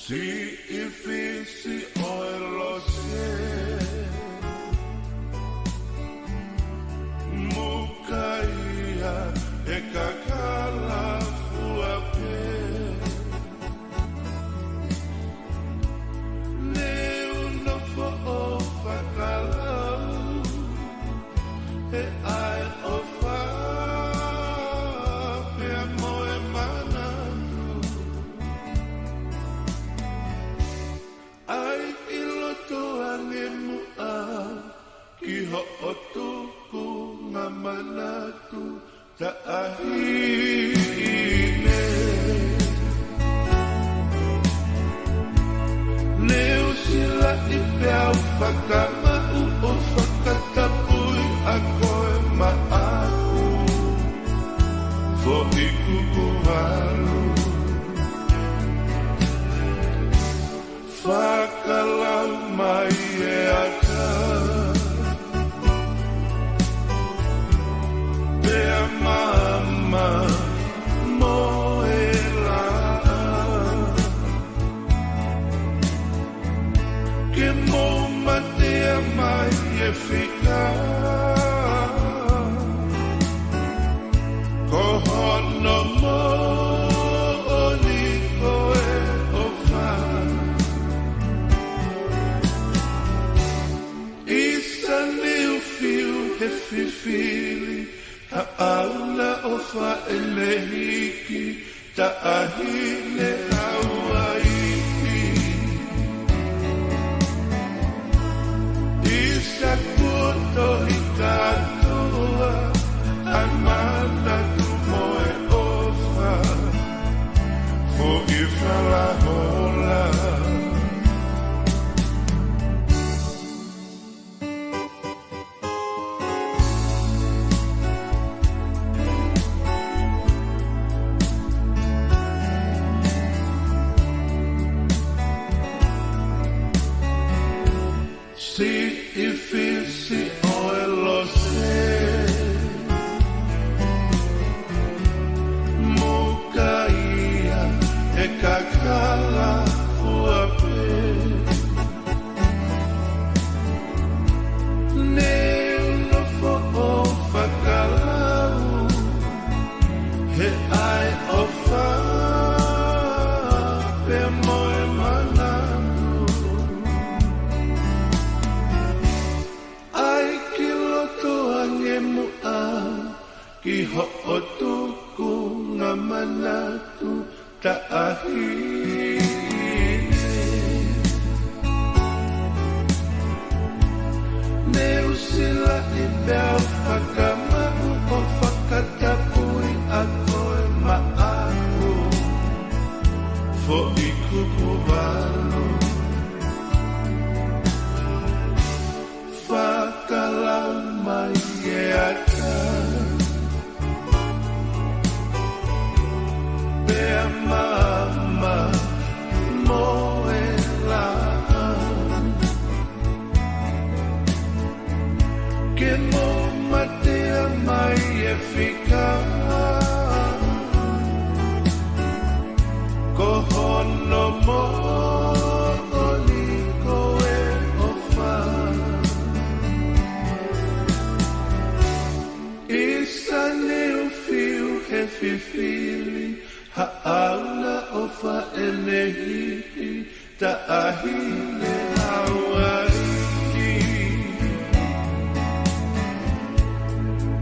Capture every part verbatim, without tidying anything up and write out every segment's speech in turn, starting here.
Siʻi fisi ʻo e lose, muka ia e kakala fua pē. Ne u nofo ʻo fakalau he ʻai ʻofa pea mo e manatu. ʻAi ki loto ange muʻa ki hoʻo tukunga manatu taʻahine. Ne u silaʻi pea u fakamaʻu ʻo fakatapui ʻa koe maʻaku, foʻi kuku valu. Fakalau mai e ata, pea maama mo e laʻā. Ke mou matea mai e fika, ko hono moʻoni ko e ʻofa. ʻIsa ne u fiu he fifili, ha ʻauna ʻofa ʻene hiki, taʻahine Hauaiʻi. ʻIsa kuo tohi kātoa ʻa e manatu mo e ʻofa, foʻi falahola. Siʻi fisi ʻo e lose, muka ia e kakala fua pē. Ne u nofo ʻo fakalau he ʻai ʻofa pea mo e manatu. ʻAi ki loto ange muʻa ki hoʻo tukunga manatu taʻahine. Ne u silaʻi pea u fakamaʻu ʻo fakatapui ʻa koe maʻaku, foʻi kuku valu. Fakalau mai e ata, pea maama mo e laʻā. Ke mou matea mai e fika, ko hono moʻoni ko e ʻofa. ʻIsa ne u fiu he fifili, ha ʻauna ʻofa ʻene hiki, taʻahine Hauaiʻi.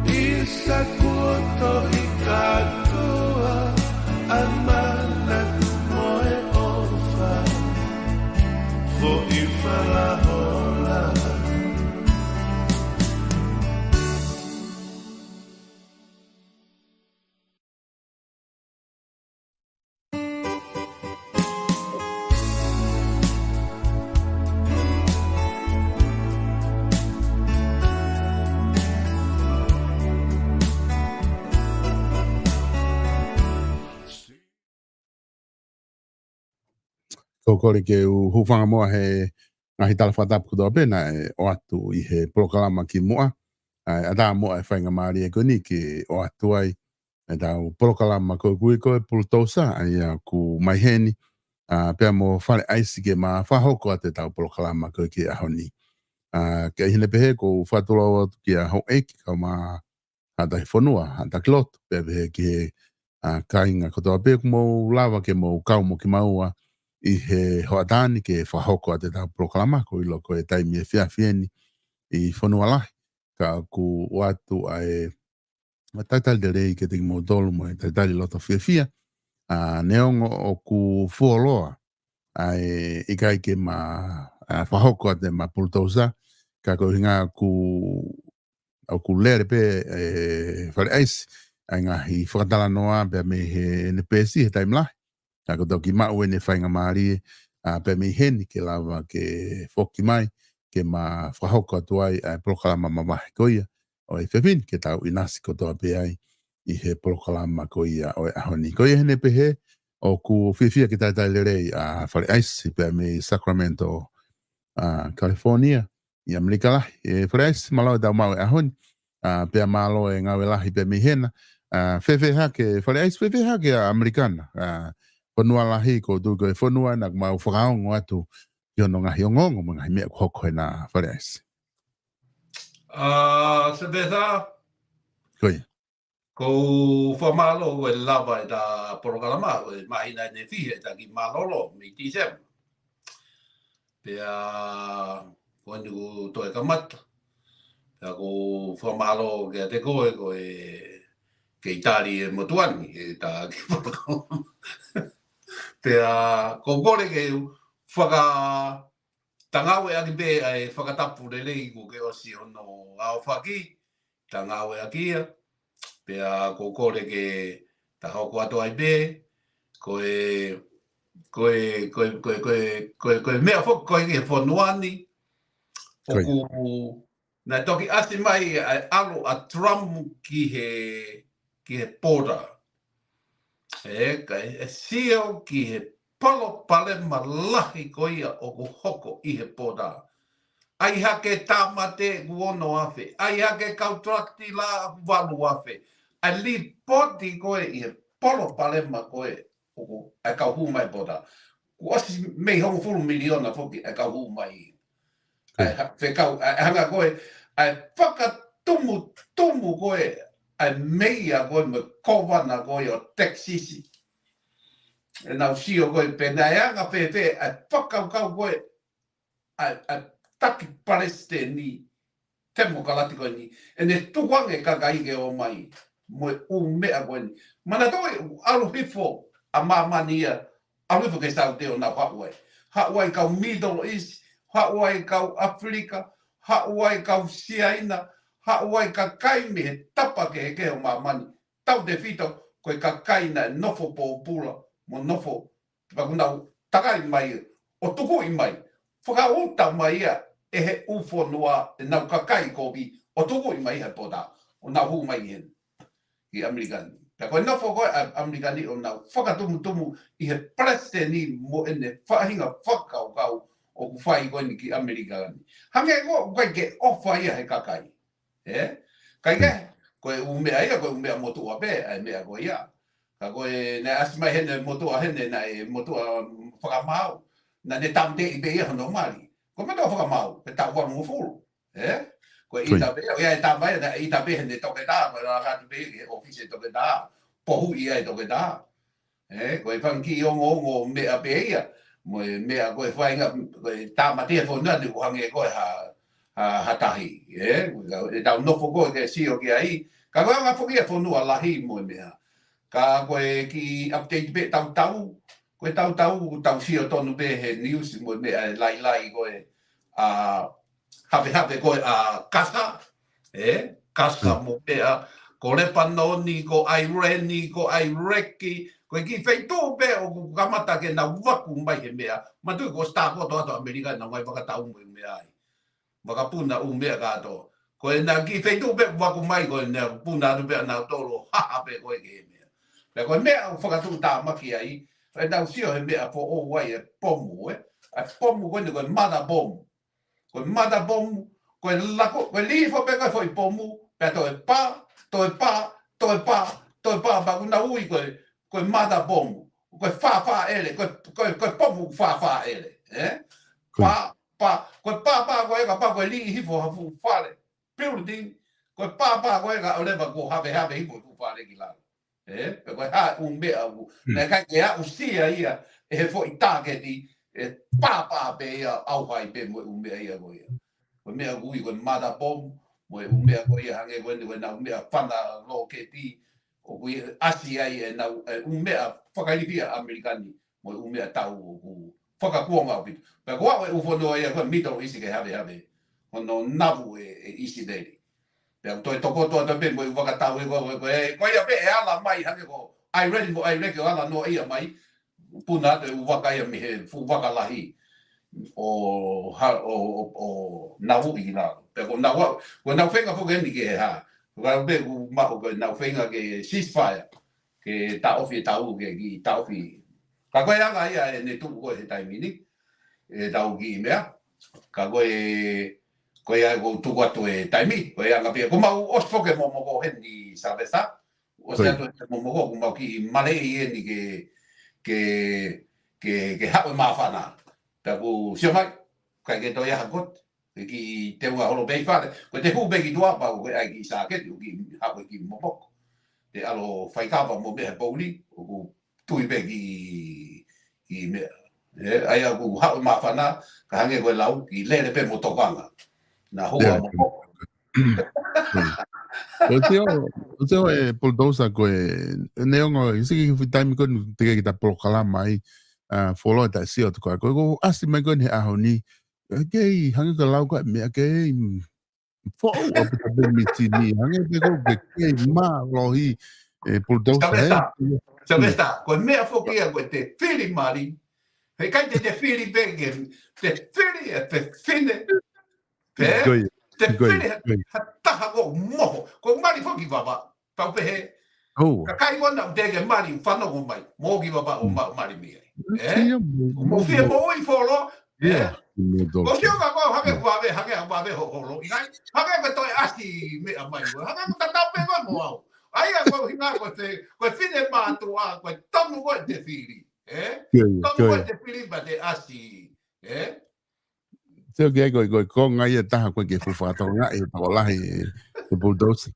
ʻIsa kuo tohi kātoa ʻa e manatu mo e ʻofa, foʻi falahola. Ko u kole ke u hūfanga muʻa he ngaahi tala fakatapu kotoa pē naʻe ʻoatu ʻi he polokalama kimuʻa. ʻA ia, ʻatā muʻa e faingamālie ko eni ke ʻoatu ai ʻetau polokalama ko ē ʻoku ui ko e Pulutousa, ʻa ia ʻoku ʻomai heni ʻa, pea mo Fale ʻAisi ke ma fakahoko atu ʻetau polokalama ko ē ki he ʻaho ni. ʻA, ke ʻi heni pehē ʻoku ou fakatulou atu kia Houʻeiki kae ʻumaʻā Haʻatakifonua, Haʻatakilotu, pea pehē ki he, ʻa, kāinga kotoa pē ʻoku mou lava ke mou kau mo kimaua ʻi he hoʻatā ni ke fakahoko atu ʻetau polokalama, ko e ʻilo ko e taimi efiafi eni ʻi Fonua Lahi, ka ʻoku ʻoatu ʻa e ʻa e talitali lelei kiate kimoutolu mo e talitali loto fiefia. ʻA, neongo ʻoku fuoloa ʻa e ʻikai ke ma, ʻa, fakahoko atu ʻema pulutousa, ka ko e ʻuhinga ʻoku, ʻoku lele pē ʻe Fale ʻAisi ʻa e ngaahi fakatalanoa pea mei heʻene peesi he taimi lahi. Ka ko e toki maʻu ʻene faingamālie, ʻa, pea mei heni ke lava ke foki mai, ke ma fakahoko atu ai ʻa e polokalama mavahe ko ia ʻo e efiafi ni ke tau ʻinasi kotoa pē ai ʻi he polokalama ko ia ʻo e ʻaho ni. Ko ia heni pehē, ʻoku ou fiefia ke talitali lelei ʻa Fale ʻAisi pea mei Sacramento, ʻa, California, ʻi ʻAmelika lahi. ʻE Fale ʻAisi, mālō e tau maʻu e ʻaho ni, ʻa, pea mālō e ngāue lahi pea mei hena. ʻA, fēfē hake Fale ʻAisi, fēfē hake ʻa ʻAmelika na, ʻa, Fonua Lahi, ʻoku ou tui ko e fonua naʻa mau fakaongo atu ki hono ngaahi ongoongo mo e ngaahi meʻa ʻoku hoko hena, Fale ʻAisi. ʻA, Sylvester. Ko ia. ʻOku ou fakamālō ʻoku lava ʻeta polokalama, ʻo e māhina ʻe fiha ʻeta kiʻi mālōlō mei Tīsema. Pea ko eni kuo toe kamata. Pea ʻoku ou fakamālō kiate koe, ko e kei tali e motuʻa ni ʻeta kiʻi polokalama. Pea ʻoku ou kole ke u faka- ta ngāueʻaki pē ʻa e fakatapu lelei kuo ke ʻosi hono aofaki, ta ngāueʻaki ia, pea ʻoku ou kole ke ta hoko atu ai pē, ko e, ko e, ko e, ko e, ko e, ko e, ko e meʻa foki ko ē ki he fonua ni, Ko ia. ʻOku naʻe toki ʻasi mai ʻa e ʻalu ʻa Trump ki he, ki he border. ʻE, kae sio ki he palopalema lahi ko ia ʻoku hoko ʻi he border. ʻAi hake tāmate ʻoku ono afe. ʻAi hake kau tulakitila ʻoku valu afe. ʻA e lipoti ko ē ʻi he palopalema ko ē ʻoku ʻa e kau hū mai border. Kuo ʻosi mei hongofulu miliona foki ʻa e kau hū mai. ʻA e ha-, fekau, ʻa e hanga ko ē, ʻa e fakatumutumu ko ē, ʻa e meia ko ē mo e kōvana ko ē ʻo Texas. ʻEnau sio ko ē, pe naʻe anga fēfē, ʻa e fakakaukau ko ē, ʻa e, ʻa e taki palesiteni, temokalati ko eni, ʻene tukuange kakai ke ō mai, mo e ʻū meʻa ko eni. Manatuʻi, ʻalu hifo ʻa māmani ia, ʻalu hifo ki he Saute ʻo nau haʻu ai. Haʻu ai kau Middle East, haʻu ai kau ʻAfilika, haʻu ai kau Siaina, haʻu ai kakai mei he tapa kehekehe ʻo māmani. Tautefito, ko e kakai naʻe nofo pōpula, mo nofo, pea kuo nau takai mai, ʻo tukuʻi mai. Fakauta mai ia, ʻe he ʻū fonua, ʻenau kakai kovi, ʻo tukuʻi mai he border, ʻo nau hū mai heni. ʻI ʻAmelika ni. Pea ko e nofo ko ē ʻa ʻAmelika ni ʻo nau fakatumutumu ʻi he palesiteni mo ʻene faʻahinga fakakaukau ʻoku fai ko eni ki ʻAmelika ni. Hangē ko ē ʻoku ʻikai ke ʻofa ia he kakai. ʻE? Kae kehe, ko e ʻū meʻa ia, ko e ʻū meʻa motuʻa pē, ʻa e meʻa ko ia. Ka ko e, naʻe ʻasi mai heni motuʻa heni, naʻe motuʻa fakamaau. Naʻa ne tāmateʻi pē ia hono mali. Ko e motuʻa fakamaau, pe taʻu valungofulu. ʻE? Ko e ʻita pē, ʻo ia e tama ia, naʻe ʻita pē heni toketā, ko e lalakati pē ki he ʻōfisi toketā, pohuʻi ai toketā. ʻE, ko e fanga kiʻi ongoongo meʻa pē ia, mo e meʻa ko e faʻahinga, ko e tāmate e fonua ni ʻoku hangē ko e ha, ha, ha tahi. ʻE, ʻetau nofo ko ē ke sio ki ai, ka ko e anga foki e Fonua Lahi mo e meʻa. Ka ko e kiʻi update pē tautau, ko e tautau, ʻoku tau sio tonu pē he news mo e meʻa ʻe lailai ko ē, ʻa, hapehape ko ē ʻa Kasa, ʻe, Kasa mo pea, ko Lepanoni, ko ʻAirani, ko ʻAireki, ko e kiʻi feituʻu pē ʻoku kamata ke nau vaku mai he meʻa, manatuʻi ko e sitā koto atu ʻAmelika naʻa nau ngaahi fakatau mo e meʻa ai. Vakapuna ʻū meʻa kātoa. Ko e naʻe kiʻi feituʻu pē vaku mai ko e naʻe puna atu pē ʻa nautolu haha pē ko ē ki he meʻa. Pea ko e meʻa ʻoku fakatuʻutāmaki ai, ʻenau sio he meʻa foʻou ai e pomu, ʻe. ʻA e pomu ko eni ko e mother bomb. Ko e mother bomb, ko e lako, ko e lī hifo pē ko e foʻi pomu, pea toe pā, toe pā, toe pā, toe pā, pea ʻoku nau ui ko e, ko e mother bomb. ko e fāfā ʻele, ko e, ko e, ko e pomu fāfā ʻele, ē? Ko ia. Pā, pā, ko e pāpā ko ē kapau ko e liʻi hifo ha fuʻu fale, building, ko e pāpā ko ē ka ʻoleva kuo havehave hifo e fuʻu fale ki lalo. Ē? Pe ko e hā ʻū meʻa ʻoku, Mm. naʻe ʻikai ke aʻusia ia ʻe he foʻi tāketi, ʻe pāpā pē ia ʻo ʻauhai pē mo e ʻū meʻa ia ko ia. Ko e meʻa ʻoku ui ko e mother bomb, mo e ʻū meʻa ko ia hangē ko eni ko e nau meʻa fana lōketi, ʻoku ʻi ai ʻasi ai ʻenau, e ʻū meʻa fakailifia ʻa ʻAmelika ni, mo e ʻū meʻa tau ʻoku fakakuonga ʻaupito. Pea ko e ʻū fonua ia ko e Middle East ke havehave, hono navu ʻe, ʻe ʻIsileli. Pea toe tokoto atu pē mo e ʻū vaka tau ē ko, ko, ko, ko ia pē ʻe ala mai hangē ko Iran mo Iraq ʻo ala noa ia mai, puna atu e ʻū vaka ia mei he fuʻu vaka lahi ʻo, ha, ʻo, ʻo, ʻo navuʻi ki lalo. Pea ko nau, ko nau feinga foki eni ke hā. Ko e pē ʻoku maʻu ko nau feinga ke ceasefire, ke taʻofi e tau, ke kiʻi taʻofi. Ka ko e anga ia ʻene tuʻu ko ē he taimi ni, ʻetau kiʻi meʻa. Ka ko e, ko ia ʻoku tuku atu e taimi, ko e anga pē ia. Ko mau ʻosi foki e momoko heni Sylvester. ʻOsi Ko ia. atu e momoko, ko mau kiʻi maleʻi eni ke, ke, ke, ke haʻu e māfana. Pea ʻoku sio mai, ʻikai ke toe ʻi ai ha kote, ke kiʻi teunga holo pē ʻi fale. Ko e te hū pē ki tuʻa pea ko e ʻai kiʻi sāketi, ʻo kiʻi haʻu e kiʻi momoko. Te ʻalu ʻo fai kava mo meʻa he pouli, ʻoku tui pē kiʻi, kiʻi meʻa. Ē, ʻa ia ʻoku haʻu e māfana, ka hangē ko e lau, kiʻi lele pē mo tokanga. Naʻa hua Yeah. mo ko. ʻOsi ʻo, ʻosi ʻo e Bulldozer ko e, neongo, ʻi he kiʻi fuʻu taimi ko eni te ke kita polokalama ai, ʻa, fuoloa ta sio atu ko ē. Ko e, ko e ʻasi mai ko eni he ʻaho ni, ʻe kei, hangē ko e lau ko ē, meʻa kei, mm, foʻou ʻaupito pē mīsini, hangē pē ko ē ke kei mālohi, e, Bulldozer, Sylvester, ē? Sylvester, ko e meʻa foki ia ko e te fili mali, he ʻikai te te fili pē ke, te fili e fefine, pē, Ko ia, te ko ia, fili he, ko ia. he taha ko moho, ko mali foki vava, tau pehē, Oh. ka kai ʻoku nau te ke mali, fanongo mai, mo ki vava ʻo Mm. ma-, mali mei ai. Ē? Fia mo-, Mo mo-, fia mo- mo ui folo, ē? Yeah, mo do. Ko sio ka ko hake Yeah. vave, hake a vave ho holo, ʻikai, hake ko toe ʻasi meʻa mai, hake ko tatau pē ko mo au. ʻA ia ko hinga ko te, ko fine mātuʻa, ko tonu ko te fili, ē? Ko ia, Tonu ko ko ia. te fili pa te ʻasi, ē? Sio ki ai ko, ko, ko ngai e taha ko ke fufa tō ngai e tō lahi e, e Bulldozer.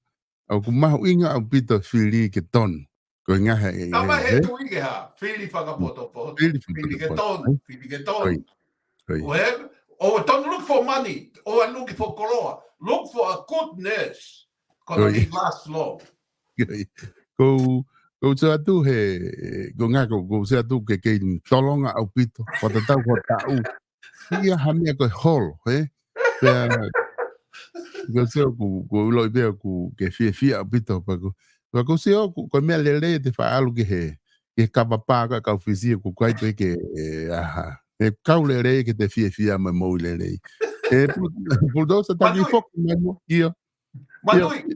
ʻOku mahuʻinga ʻaupito fili ke tonu. Ko e ngaahi e, Tama e, he e? tui ke hā, fili fakapotopoto, Fili fili ke fakapotopoto, tonu, ē? fili ke tonu. Oi, oi. ʻO he, ʻo tonu look for money, ʻo look for koloa, look for a good nurse. Ko Oi. Oi. last long. Oi. Ko, ko sio atu he, ko ngā ko, ko sio atu ke kei tolonga ʻaupito, ko tatau ko taʻu. Ia ha meʻa ko e holo, ē? Pea, ko sio ku, ko ulo i pea ku ke fiefia ʻaupito, pa ku, pa ku sio ku, ko e meʻa lelei te faʻalu ke he, ke kapa pā ka kau Fisi ku kai pe ke, e, aha. E kau lelei ke te fiefia mai mo lelei. E, Bulldozer taki Matui. foki mai mo, ia. Matui, Ia.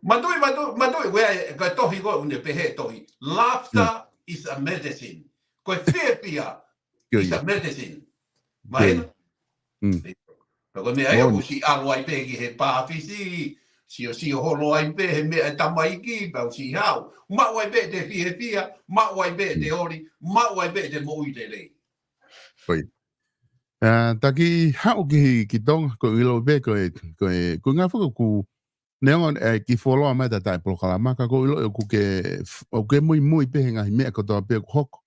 matui, matui, matui, ko e, ko e tohi ko une pehē tohi. Laughter Yeah. is a medicine. Ko e fiefia Ko is ia. a medicine. Ko ia. Mahino? Mm. Ka ko e meʻa ia Moʻoni. ʻoku si ʻalu ai pē ki he pā Fisi, sio sio holo ai pē he meʻa e tamaiki, pea ʻoku si hau. Maʻu ai pē te fiefia, maʻu ai pē te Mm. oli, maʻu ai pē te moʻui lelei. Ko ia. ʻA, taki haʻu ki, ki Tonga, ko ʻilo pē, ko e, ko e, ko e ngā fakaku, neongo, e, ki fuoloa mai ta tae polokalama, ka ko ʻilo ʻoku ke, ʻoku ke muimui pē he ngaahi meʻa kotoa pē ʻoku hoko.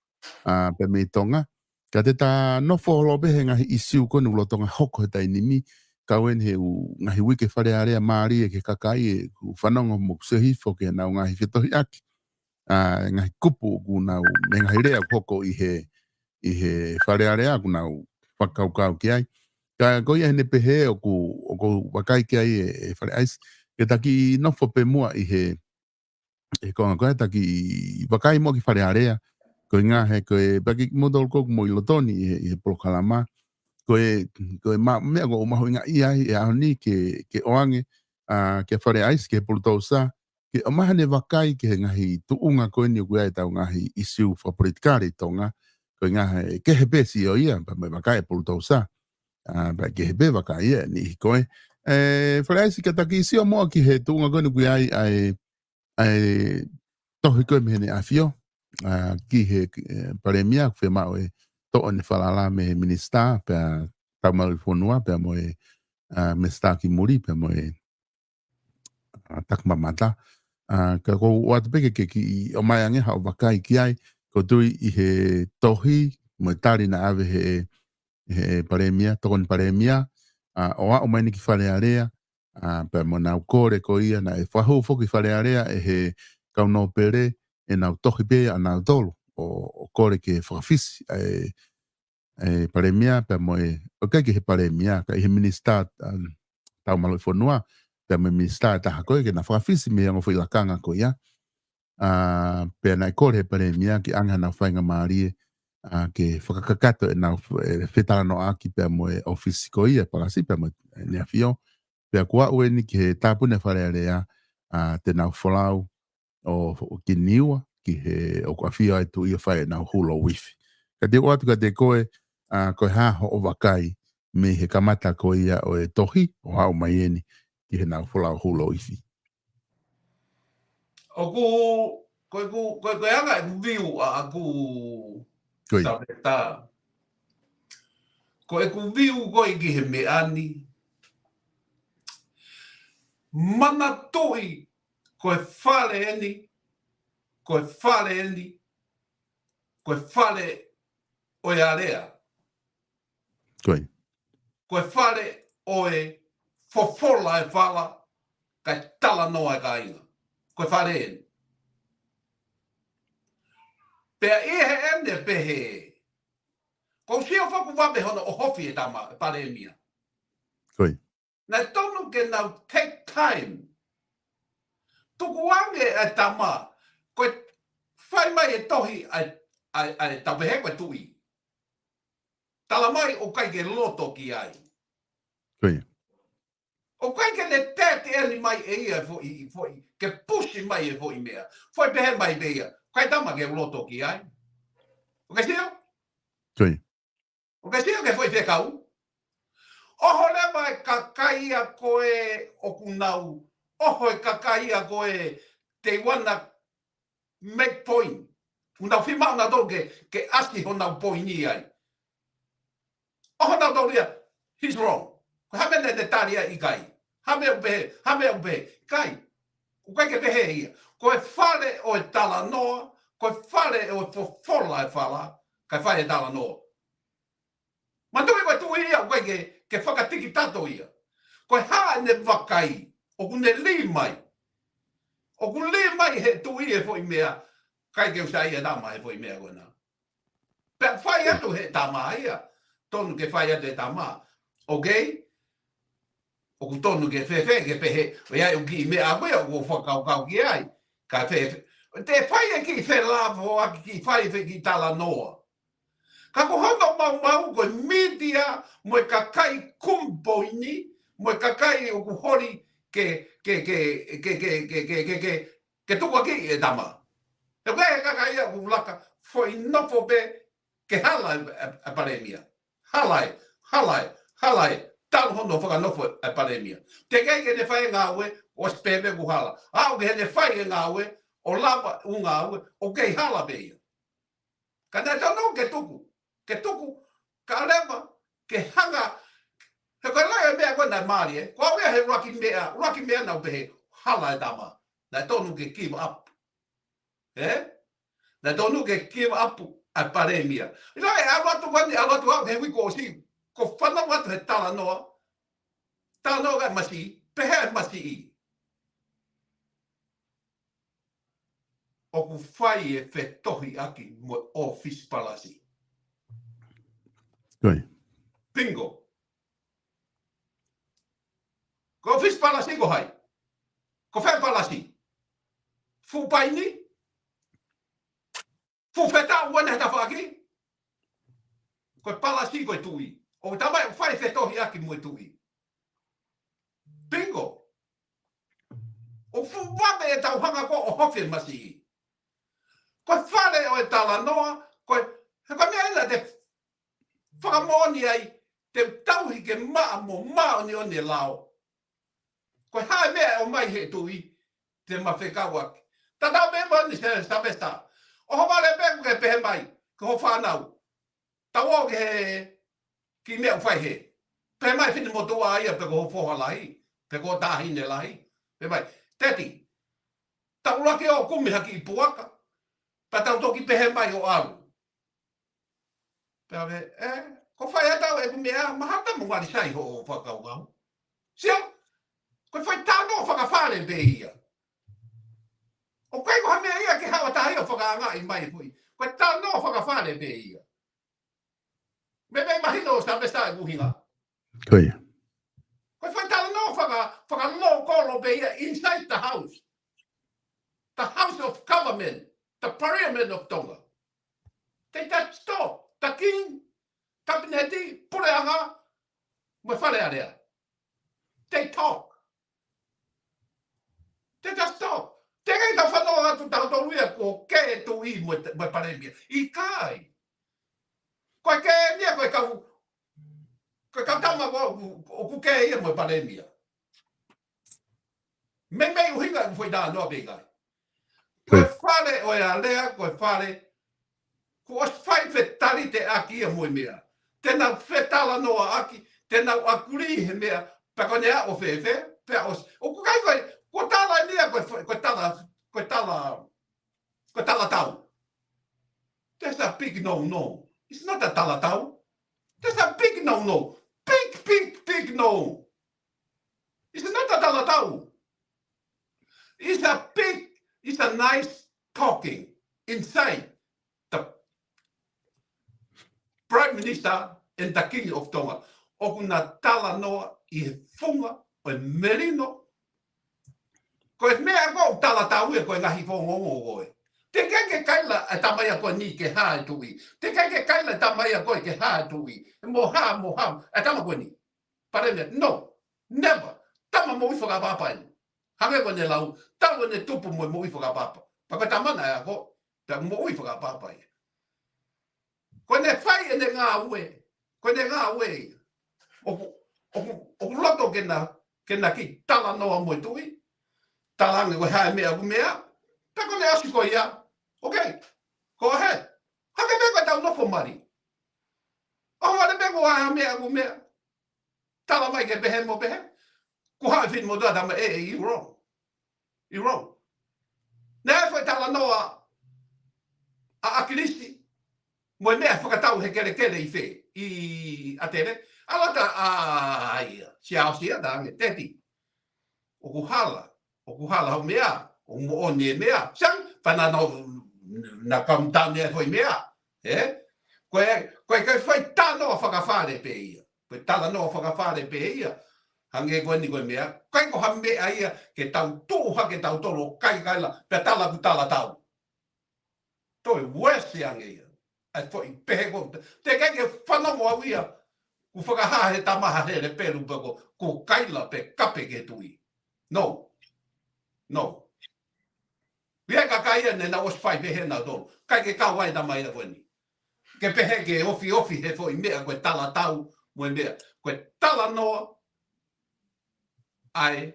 ʻA, pē mei Tonga. Ka te ta nofo holo pē he ngaahi ʻisiū ko eni ʻoku lolotonga hoko he taimi ni, kau eni he ʻū ngaahi uike Fale Alea mālie ki he kakai ʻoku fanongo mo ʻoku sio hifo ki heʻenau ngaahi fetohiʻaki. ʻA, ngaahi kupu ʻoku nau, mo e ngaahi lea ʻoku hoko ʻi he, ʻi he Fale Alea ʻoku nau fakakaukau ki ai. Ka ko ia heni pehē ʻoku, ʻoku vakai ki ai e, e Fale ʻAisi, ke ta kiʻi nofo pē muʻa ʻi he, e konga ko ē ta kiʻi vakai muʻa ki Fale Alea, ko e ngaahi, ko e paki mo tolu ko mo ʻi loto ni ʻi he, ʻi he polokalama. Ko e, ko e ma-, meʻa ʻoku mahuʻinga ʻi ai, e ʻaho ni ke, ke ʻoange, ʻa, ke Fale ʻAisi, ke Bulldozer, ke ʻomai haʻane vakai ki he ngaahi tuʻunga ko eni ʻoku ʻi ai ʻetau ngaahi ʻisiū fakapolitikale ʻi Tonga, ko e ngaahi kehe pē sio ia, pea mo e vakai e Bulldozer, ʻa, pea kehe pē vakai ia, niʻihi ko ē. E, Fale ʻAisi ka ta kiʻi sio muʻa ki he tuʻunga ko eni ʻoku ʻi ai, ʻa e, ʻa e tohi ko ē mei Heʻene ʻAfio, ʻa, ki he, ʻe, palēmia, ʻoku fiemaʻu ʻe toʻo ʻene falala mei he minisitā, pea tau malu fonua, pea mo e, ʻa, minisitā ki muli, pea mo e, ʻa, takimamata. ʻA, ka ʻoku ou ʻoatu pē ke, ke kiʻi ʻomai ange haʻo vakai ki ai, ʻoku ou tui ʻi he tohi, mo e tali naʻe ʻave he, he palēmia, tokoni palēmia, ʻa, ʻo aʻu mai eni ki Fale Alea, ʻa, pea mo ʻenau kole ko ia, naʻe fakahū foki Fale Alea ʻe he kau nōpele, ʻenau tohi pē ʻanautolu, ʻo, ʻo kole ke fakafisi, ʻa e, ʻa e palēmia, pea mo e, ʻoku ʻikai ke he palēmia, ka ʻi he minisitā, ʻa, tau malu fonua, pea mo e minisitā ʻe taha ko ē, ke na fakafisi mei he ongo foʻi lakanga ko ia, ʻa, pea naʻe kole he palēmia ke ʻoange haʻanau faingamālie, ʻa, ke fakakakato ʻenau f-, ʻe, fetalanoaʻaki pea mo e ʻōfisi ko ia, palasi pea mo e ʻEne ʻAfio. Pea kuo aʻu eni ki he tāpuni ʻa Fale Alea, ʻa, te nau folau ʻo, ʻo ki Niua, ki he ʻoku ʻafio ai e Tuʻi ʻo fai ʻenau hulo uifi. Ka te u ʻoatu kiate koe, ʻa, ko e hā hoʻo vakai mei he kamata ko ia ʻo e tohi, ʻo aʻu mai eni ki heʻenau folau hulo uifi. ʻOku, ko ʻeku, ko ʻeku anga ʻeku view ʻaʻaku. Ko ia. Taveta. Ko ʻeku view ko ē ki he meʻa ni. Manatuʻi, ko e Fale eni, ko e Fale eni, ko e Fale ʻo e Alea. Ko ia. Ko e Fale ʻo e fofola e fala, kae talanoa e kāinga. Ko e Fale eni. Pea ʻi heʻene pehē, ʻoku ou sio foki ʻoku vave hono ʻohofi e tama, e palēmia. Ko ia. Naʻe tonu ke nau take time. Tukuange e tama, ko e fai mai e tohi ʻa e, ʻa e, ʻa e tau pehē ko e Tuʻi. Tala mai ʻoku ʻikai ke loto ki ai. Ko ia. ʻOku ʻikai ke ne tete eni mai ʻe ia e foʻi, foʻi, ke pusi mai e foʻi meʻa. Foʻi pehē mai pē ia, ʻikai tama ke loto ki ai. ʻOku ke sio? Ko ia. ʻOku ke sio ki he foʻi fekau? ʻOho leva e kakai ia ko ē ʻoku nau, ʻoho e kakai ia ko ē they wanna make point. ʻOku nau fiemaʻu nautolu ke, ke ʻasi honau poini ai. ʻOho nautolu ia, he's wrong. Ko e hā e meʻa naʻe tali ai ʻikai. Hā e meʻa ʻoku pehē, hā e meʻa ʻoku pehē, ʻikai. ʻOku ʻikai ke pehē ia. Ko e Fale ʻo e talanoa, ko e Fale ʻo e fofola e fala, kae fai e talanoa. Manatuʻi ko e Tuʻi ia, ʻoku ʻikai ke, ke fakatikitato ia. Ko e hā ʻene vakai, ʻoku ne lī mai. ʻOku lī mai he Tuʻi e foʻi meʻa, ʻikai ke u saiʻia e tama he foʻi meʻa ko ena. Pea fai atu he tama ia, tonu ke fai atu he tama. Okay? ʻOku tonu ke fēfē ke pehē, ʻoku ʻi ai e kiʻi meʻa ko ia ʻoku ou fakakaukau ki ai. Ka fēfē. Te fai e kiʻi felāveʻaki, kiʻi fai e kiʻi talanoa. Ka ko hono maumau ko e mītia, mo e kakai kumi poini, mo e kakai ʻoku holi ke, ke, ke tukuakiʻi e tama. He ko e kakai ia ʻoku laka, foʻi nofo pē ke hala e, e, e palēmia. Hala e, hala e, hala e, talu hono fakanofo e palēmia. Teʻeki ai ke ne fai e ngāue, ʻosi pē meʻa kuo hala. ʻAʻu ke ne fai e ngāue, ʻo lava ʻū ngāue, ʻoku kei hala pē ia. Ka naʻe tonu ke tuku, ke tuku, kae ʻoua leva ke hanga, he ko e lahi e meʻa ko ē naʻe mālie, ko au ia he ʻuluaki meʻa, ʻuluaki meʻa naʻa ku pehē, hala e tama, naʻe tonu ke give up. Ē? Naʻe tonu ke give up ʻa e palēmia. ʻIlo e ʻalu atu ko eni, ʻalu atu au he uike kuo ʻosi, ko e fanongo atu he talanoa, talanoa ʻa e masiʻi, pehē ʻa e masiʻi. ʻOku fai e fetohiʻaki mo e ʻōfisi palasi. Ko ia. Bingo. Ko e ʻōfisi palasi ko hai? Ko fē palasi? Fuʻu paini? Fuʻu fetaʻu ʻene he tafaʻaki? Ko e palasi ko e Tuʻi. ʻOku tala mai ʻoku fai e fetohiʻaki mo e Tuʻi. Bingo. ʻOku fuʻu vave e tau hanga ko ē ʻo ʻohofi e masiʻi. Ko e Fale ʻo e talanoa, ko e, he ko e meʻa ia naʻa te fakamoʻoni ai, te u tauhi ke maʻa mo māʻoniʻoni e lao. Ko e hā e meʻa ʻe ʻomai he Tuʻi, te ma fekauʻaki. Tatau pē mo eni Sā-, Sāvesa. ʻOhovale pē ʻoku ke pehē mai ki hoʻo fānau, tau ō ki he kiʻi meʻa ʻoku fai hē. Pehē mai finemotuʻa ia pe ko hoʻo foha lahi, pe ko hoʻo taʻahine lahi. Pehē mai, Teti, tau ʻuluaki ō kumi ha kiʻi puaka, pea tau toki pehē mai ʻo ʻalu. Pea pehē, ē, ko e fai ʻe au ʻeku meʻa, mahalo te mou ʻalu sai hoʻo fakakaukau. Sio, ko e fai talanoa fakafale pē ia. ʻOku ʻikai ko ha meʻa ia ke haʻu ʻo tahi ʻo fakaangaʻi mai foʻi. Ko e talanoa fakafale pē ia. Meimei mahino ʻa Sylvester ʻeku ʻuhinga. Ko ia. Ko e fai talanoa faka, fakalokolo pē ia inside the house. The House of Government, the Parliament of Tonga. They just talk. The King, Kapineti, Puleʻanga, mo e Fale Alea. They talk. They just talk. Teʻeki ai ke tau fanongo atu tautolu ia ko e tuʻi mo e, mo e palēmia. ʻIkai. Ko e kē ia ko e kau, ko e kau tama ko ē ʻoku, ʻoku kē ia mo e palēmia. Meimei ʻuhinga ʻeku foʻi talanoa pē ʻikai. Ko e fale ʻo e alea, ko e fale, kuo ʻosi fai fetalanoaʻaki ia mo e meʻa. Te nau fetalanoaʻaki, te nau ʻakuli he meʻa, pea ko ʻene aʻu ʻo fēfē, pea ʻosi. ʻOku ʻikai ko e, ko e tala eni ia, ko e, ko e tala, ko e tala, ko e tala tau. That's a big no-no. It's not a tala tau. That's a big no-no. Big, big, big no. It's not a tala tau. It's a big, it's a nice talking inside the Prime Minister and the King of Tonga. ʻOku na talanoa ʻi he funga ʻo e melino. Ko e meʻa ko ē ʻoku tala tau ia ko e ngaahi fononga ko ē. Teʻeki ai ke kaila e tama ia ko eni ke hā e tuʻi. Teʻeki ai ke kaila e tama ia ko ē ke hā e tuʻi. Mo hā, mo hā, e tama ko eni. Palēmia, no, never. Tama moʻui fakaʻapaʻapa eni. Hangē ko ʻene lau, tau ʻene tupu mo e moʻui fakaʻapaʻapa. Pea ko e tama naʻe ako, pea moʻui fakaʻapaʻapa ia. Ko ʻene fai ʻene ngāue, ko ʻene ngāue ia. ʻOku, ʻoku, ʻoku loto ke na, ke na kiʻi talanoa mo e tuʻi, talaange ko e hā e meʻa ʻoku meʻa, pea ko ʻene ʻasi ko ia, okay, go ahead. Hangē pē ko ʻetau nofo mali. ʻOhovale pē ko e hā e meʻa ʻoku meʻa, tala mai ke pehē mo pehē. Kuo haʻu e finemotuʻa tama ē, ē, you wrong. You wrong. Naʻe foʻi talanoa ʻa ʻAkilisi mo e meʻa fakatau he kelekele ʻi fē, ʻi ʻAtele. ʻAlu atu ʻa ia, Siaosi ʻo talaange, Teti, ʻoku hala, ʻoku hala hoʻo meʻa, ʻoku moʻoni e meʻa. Sai, pea na, na, na come down e foʻi meʻa. Ē? Ko e, ko e, ko e fai talanoa fakafale pē ia. Ko e talanoa fakafale pē ia. Hangē ko eni ko e meʻa. ʻIkai ko ha meʻa ia ke tau tuʻu hake tautolu ʻo kaikaila, pea tala ʻoku tala tau. Toe worse ange ia. ʻA e foʻi pehē ko ē. Teʻeki ai ke fanongo au ia. Kuo fakahā he tama ha hele pelu pe ko, kuo kaila pe kape ki he tuʻi. No. No. ʻI ai e kakai ia ne nau ʻosi fai pehē nautolu. ʻIkai ke kau ai e tama ia ko eni. Ke pehē ke ofiofi he foʻi meʻa ko e tala tau mo e meʻa. Ko e talanoa ʻa e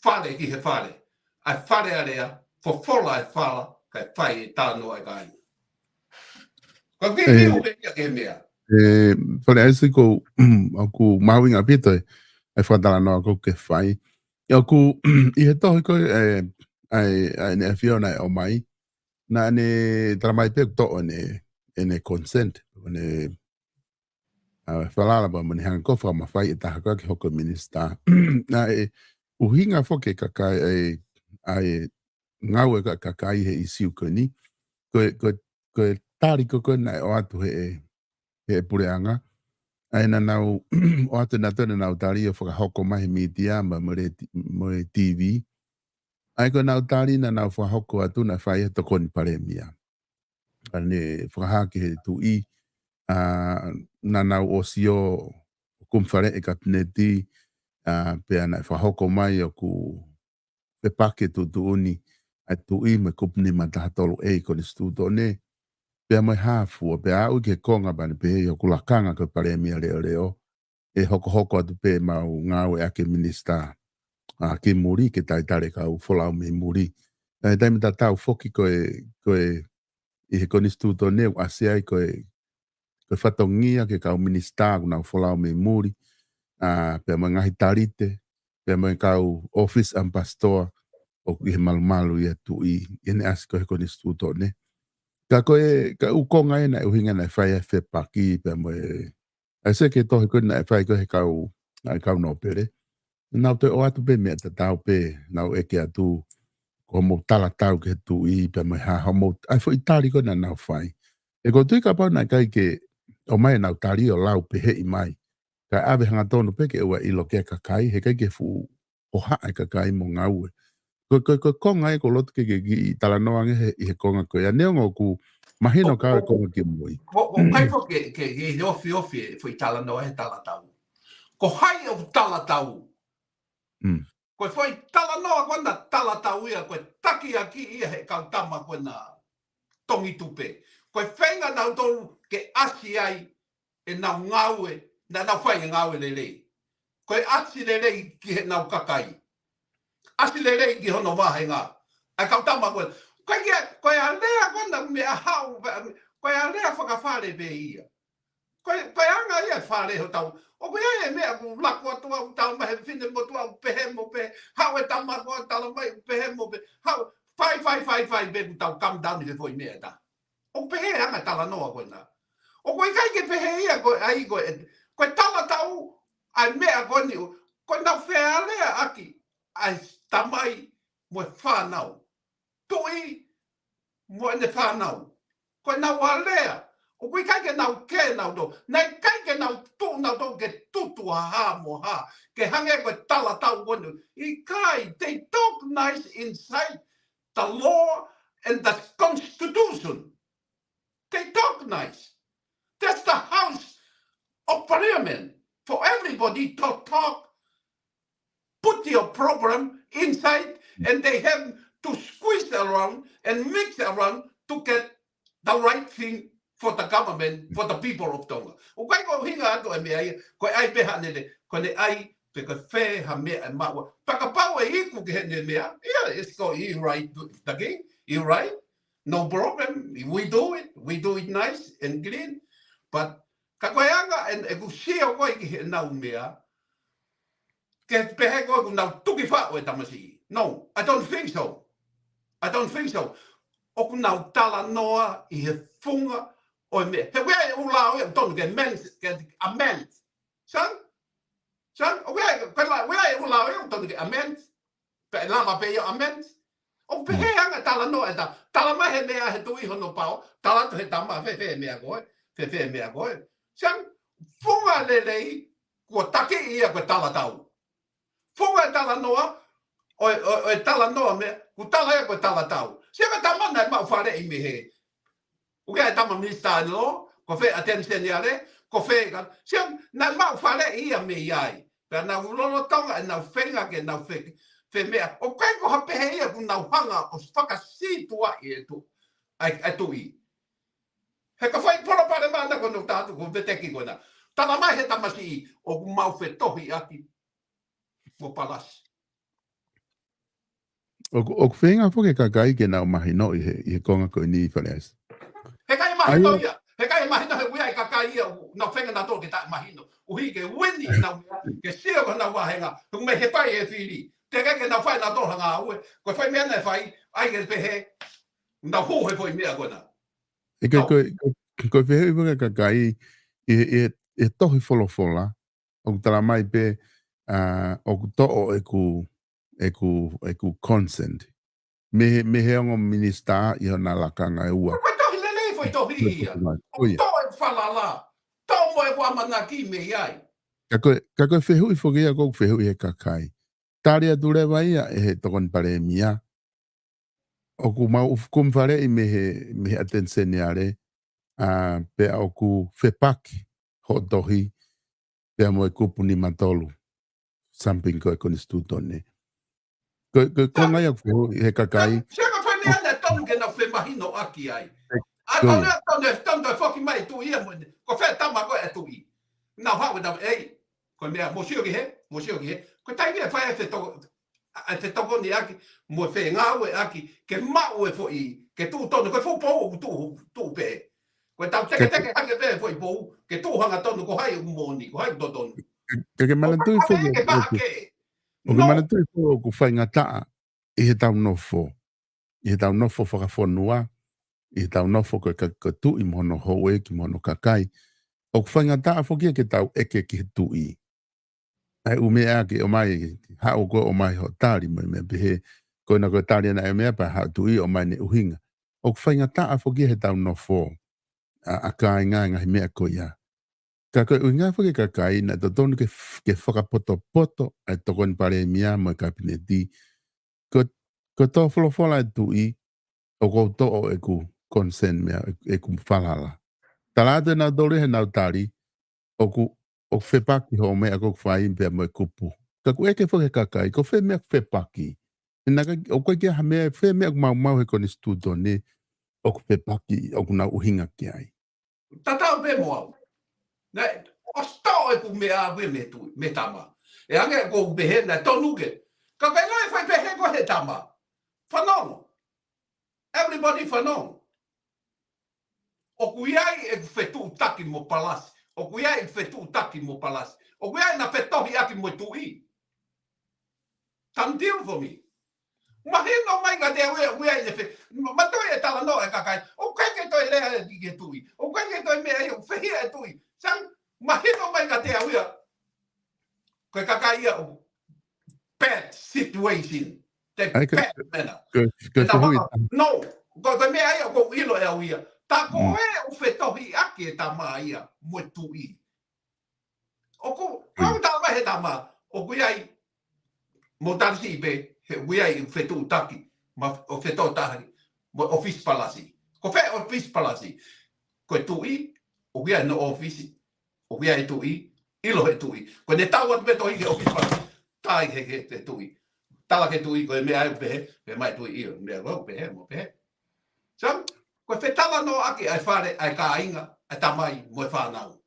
fale ki he fale. ʻA e Fale Alea, fofola e fala, kae fai e talanoa ʻa e kāinga. Ko e kiʻi ʻIo. Fiu pē ia ki he meʻa. Ē, Fale ʻAisi ko, ʻoku mahuʻinga ʻaupito e, e fakatalanoa ko ē ke fai. ʻIo ʻoku, ʻi he tohi ko ē, ē, ʻa e, ʻa ʻEne ʻAfio naʻe ʻomai. Naʻá ne tala mai pē ʻoku toʻo ʻene, ʻene consent, ʻene, ʻa, falala pea mo ʻene hanga ko ē ʻo fakamafai e taha ko ē ke hoko ko e minisitā. Naʻe ʻuhinga foki e kakai, ʻa e, ʻa e ngāue ʻa e kakai he ʻīsiu ko eni. Ko e, ko e, ko e tali ko ē naʻe ʻoatu he, he puleʻanga. ʻA ia naʻa nau, ʻoatu nautolu ʻenau tali ʻo fakahoko mai he mītia mo, mo e ti-, mo e T V. ʻA ia ko ʻenau tali naʻa nau fakahoko atu naʻe fai he tokoni palēmia. ʻA ia naʻe fakahā ki he tuʻi, ʻa, naʻa nau ʻosi ō ʻo kumi faleʻi e kapineti, ʻa, pea naʻe fakahoko mai ʻoku fepaki e tuʻutuʻuni ʻa e tuʻi mo e kupu nima taha tolu ʻe he konisitūtone, pea mo e hā fua, pea aʻu ki he konga pea ne pehē ʻoku lakanga ko e palēmia leʻoleʻo, ʻe hokohoko atu pē ʻemau ngāue ʻaki e minisitā, ʻa, ki muli, ke talitali e kau folau mei muli. ʻA ia taimi tatau foki ko e, ko e, ʻi he konisitūtone ʻoku ʻasi ai ko e, ko e fatongia ki he kau minisitā ʻoku nau folau mei muli, ʻa, pea mo e ngaahi talite, pea mo e kau ʻōfisi ʻamipasitoa ʻoku ʻi he malumalu ʻa e tuʻi, ʻi heʻene ʻasi ko ē he konisitūtone. Ka ko e, ka ʻoku konga ʻena ʻuhinga naʻe fai ai e fepaki, pea mo e, ʻa e seke tohi ko ē naʻe fai ko ē he kau, ʻa e kau nōpele. Nau toe ʻoatu pē meʻa tatau pē, nau ʻeke atu, ko hoʻomou talatau ki he tuʻi, pea mo e hā hoʻomou, ʻa e foʻi tali ko ē naʻa nau fai. ʻE ko u tui kapau naʻe ʻikai ke ʻomai ʻenau tali ʻo lau peheʻi mai. Kae ʻave hangatonu pē ke ʻoua ʻilo ki ai e kakai, heʻikai ke fuʻu hohaʻa e kakai mo ngaue. Ko, ko, ko e konga ē ʻoku ou loto ke ke kiʻi talanoa ange he, ʻi he konga ko ia. Neongo ʻoku mahino ʻoku, ka ʻoku, e konga ki mui. ʻOku, ʻoku ʻikai foki ke, ke, ke ofiofi e foʻi talanoa he talatau. Ko hai ʻoku talatau? Mm. Ko e foʻi talanoa ko ena talatau ia, ko e takiaki ia he kau tama ko ena Tongitupe. Ko e feinga nautolu ke ʻasi ai ʻenau ngāue, naʻa nau fai e ngāue lelei. Ko e ʻasi lelei ki heʻenau kakai. ʻAsi lelei ki hono vāhenga. ʻA e kau tama ko ē. Ko e kia, ko e alea ko ena meʻa haʻu, ko e alea fakafale pē ia. Ko e, ko e anga ia e fale hotau. ʻOku ʻi ai e meʻa ʻoku laku atu ʻoku tau mai he fine motuʻa ʻoku pehē mo pehē. Haʻu e tama ko ē tala mai ʻoku pehē mo pehē. Haʻu, fai, fai, fai, fai, pea ʻoku tau come down he foʻi meʻa ʻe taha. ʻOku pehē anga e talanoa ko ena. ʻOku ʻikai ke pehē ia ko e ʻai ko e, ko e talatau ʻa e meʻa ko eni, ko ʻenau fealeaʻaki ʻa e tamai mo e fānau. Tuʻi mo ʻene fānau. Ko ʻenau alea. ʻOku ʻikai ke nau kē nautolu. Naʻe ʻikai ke nau tuʻu nautolu ke tutu ha hā mo ha hā. Ke hangē ko e talatau ko eni. ʻIkai, they talk nice inside the law and the constitution. They talk nice. That's the House of Parliament for everybody to talk, put your problem inside, and they have to squeeze around and mix around to get the right thing for the government, for the people of Tonga. ʻOku ʻikai ko e ʻuhinga atu e meʻa ia, ko e ʻai pē haʻane lea, ko ʻene ʻai, pe ko e fē ha meʻa ʻe maʻu. Pea kapau ʻe iku ki heʻene meʻa, yeah, it's go, you right, the king, you right. No problem. We do it. We do it nice and clean. But ka ko e anga ʻe, ʻeku sio ko ē ki heʻenau meʻa, ke pehē ko ē ʻoku nau tuki faʻo e tamasiʻi. No, I don't think so. I don't think so. ʻOku nau talanoa ʻi he funga ʻo e meʻa. He ʻoku ʻi ai e ʻū lao ia ʻoku tonu ke amend, ke amend. San? San? ʻOku ʻi ai, ko e la, ʻoku ʻi ai e ʻū lao ia ʻoku tonu ke amend. Pea ʻe lava pē ia amend. ʻOku pehē anga e talanoa ʻe taha. Tala mai he meʻa he tuʻi hono pao. Tala atu he tama fēfē meʻa ko ē. Fēfē meʻa ko ē. San, funga lelei, kuo taki ia ko e talatau. Funga e talanoa, ʻo e, ʻo e, ʻo e talanoa meʻa, kuo tala ia ko e talatau. Sia ka tama naʻe maʻu faleʻi mei he ʻOku ʻi ai e tama minisitā ʻi loto, ko fē ʻateni seniale, ko fē ka. Sia, naʻe maʻu faleʻi ia mei ai. Pea nau lolotonga ʻenau feinga ke nau fe, fe meʻa. ʻOku ʻikai ko ha pehē ia ʻoku nau hanga ʻo fakasītuʻaʻi e tu, ʻa e, ʻa e tuʻi. He ka fai palopalema ʻana ko ena ʻoku tala atu ko e veteki ko ena. Tala mai he tamasiʻi ʻoku mau fetohiʻaki mo Palasi. ʻOku, ʻoku feinga foki e kakai ke nau mahinoʻi he, ʻi he konga ko eni Fale Alea. Heʻikai mahino ia. Heʻikai mahino he ʻoku ʻi ai e kakai ia, ʻoku nau feinga nautolu ke taʻe mahino. ʻUhi ke uini ʻenau meʻa, ke sio ko ʻenau vāhenga. He ʻoku mei he fai e fili. Teʻeki ke nau fai nautolu ha ngāue. Ko e foʻi meʻa naʻe fai, ʻai ke pehē, nau hū he foʻi meʻa ko ena. ʻE ko, ko, ko, ko e fehuʻi foki e kakai, ʻi he, ʻi he, ʻi he tohi folofola, ʻoku tala mai pē, ʻa, ʻoku toʻo ʻeku, ʻeku, ʻeku consent. Mei he, mei he ongo minisitā ʻi hona lakanga ʻe ua. Ko e tohi lelei foʻi tohi ia. ʻOku toʻo ʻeku falala. Toʻo mo ʻeku ʻamanaki mei ai. Ka ko e, ka ko e fehuʻi foki ia ʻoku fehuʻi he kakai. Tali atu leva ia ʻe he Tokoni Palēmia. ʻOku mau ʻufu kumi faleʻi mei he, mei he ʻateni seniale, ʻa, pea ʻoku fepaki hoʻo tohi, pea mo e kupu nima tolu, something ko e konisitūtone. Ko, ko, ko e konga ia ʻoku fehuʻi he kakai. Sia ka fai meʻa naʻe tonu ke nau femahinoʻaki ai. ʻA, ko ia. Tonu, tonu, tonu foki mai e tuʻi ia mo ʻene. Ko fē tama ko ē e tuʻi. Nau haʻu e tama, ei. Ko e meʻa, mou sio ki hē, mou sio ki hē. Ko e taimi ʻe fai ai e feto, ʻa e fetokoniʻaki, mo e fengāueʻaki, ke maʻu e foʻi, ke tuʻu tonu, ko e fuʻu pou ʻoku tuʻu, tuʻu pē. Ko e tau teketeke hake pē e foʻi pou, ke tuʻu hangatonu, ko hai ʻoku moʻoni, ko hai ʻoku totonu. Ke, ke manatuʻi foki ʻoku, ʻoku, ʻoku manatuʻi foki ʻoku faingataʻa ʻi heʻetau nofo, ʻi heʻetau nofo fakafonua, ʻi heʻetau nofo ko e ka-, ko e tuʻi mo hono houʻeiki mo hono kakai. ʻOku faingataʻa foki ia ke tau ʻeke ki he tuʻi. ʻA e ʻū meʻa ke ʻomai, haʻu ko ē ʻomai hoʻo tali mo e meʻa pehē, ko ena ko e tali ena e meʻa pea haʻu tuʻi ʻomai ʻene ʻuhinga. ʻOku faingataʻa foki ia heʻetau nofo, ʻa, ʻa kāinga ngaahi meʻa ko ia. Ka ko e ʻuhinga foki e kakai, naʻe totonu ke f-, ke fakapotopoto ʻa e tokoni palēmia mo e kapineti. Ko, ko e tō folofola e tuʻi, ʻoku ou toʻo ʻeku concern meʻa, ʻeku falala. Tala atu ʻe nautolu ia heʻenau tali, ʻoku, ʻoku fepaki hoʻo meʻa ʻoku fai pea mo e kupu. Ka ʻoku ʻeke foki he kakai, ko fē meʻa ʻoku fepaki. He naʻe ʻikai, ʻoku ʻikai ke ʻi ai ha meʻa, fē meʻa ʻoku maumau he konisitūtone, ʻoku fepaki, ʻoku nau ʻuhinga ki ai. Tatau pē mo au. Naʻe, ʻosi toʻo ʻeku meʻa ʻaʻaku ia mei he tuʻi, mei he tama. ʻE ange ʻoku ou pehē naʻe tonu ke. Ka ʻikai ngāue fai pehē ko e he tama. Fanongo. Everybody fanongo. ʻOku ʻi ai ʻeku fetuʻutaki mo Palasi. ʻOku ʻi ai ʻeku fetuʻutaki mo Palasi. ʻOku ʻi ai ʻena fetohiʻaki mo e tuʻi. Done deal for me. Mahino mai kiate au ia, ʻoku ʻi ai ʻene fe-, ma-, ma toe e talanoa e kakai. ʻOku ʻikai ke toe lea ia ki he tuʻi. ʻOku ʻikai ke toe meʻa ia, ʻoku fehiʻa e tuʻi. Sai, mahino mai kiate au ia. Ko e kakai ia ʻoku bad situation. Te bad mena. Ko, ko e fehuʻi. No, ko, ko e meʻa ia ʻoku ou ʻilo ʻe au ia. Tā ko ē ʻoku fetohiʻaki e tama ia mo e tuʻi. ʻOku, ʻoku tala mai he tama, ʻoku ʻi ai, mo tali siʻi pē, he ʻoku ʻi ai fetuʻutaki, ma, ʻo fetotahi, mo ʻofisi Palasi. Ko fē ʻofisi Palasi? Ko e tuʻi, ʻoku ʻi ai hono ʻofisi, ʻoku ʻi ai e tuʻi, ʻilo he tuʻi. Ko ʻene tau atu pē tohi ki he ʻofisi Palasi, tali he, he, he tuʻi. Tala ki he tuʻi, ko e meʻa ʻoku pehē, pehē mai tuʻi ʻio, meʻa ʻoku pehē, mo pehē. So, ko e fetalanoaʻaki ʻa e fale, ʻa e kāinga, ʻa e tamai, mo e fānau.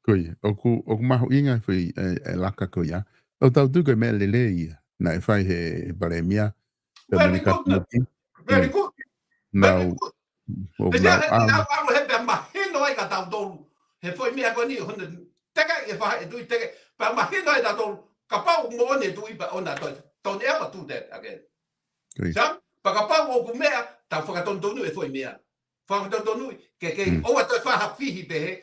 Ko ia, ʻoku, ʻoku mahuʻinga foʻi, e, e laka ko ia. ʻOku tau tui ko e meʻa lelei ia. Naʻe fai he, he palēmia. Very good. Very good. Nau, ʻoku nau ʻalu he pea mahino ai ka tautolu. He foʻi meʻa ko eni, hono, teke e faha e tuʻi teke. Pea mahino ai tautolu. Kapau moʻoni e tuʻi pea ʻona toe. Don't ever do that again. Sam, pea kapau ʻoku meʻa, tau fakatonutonu e foʻi meʻa. Fakatonutonu, ke, ke, ʻoua toe faha fihi pē he,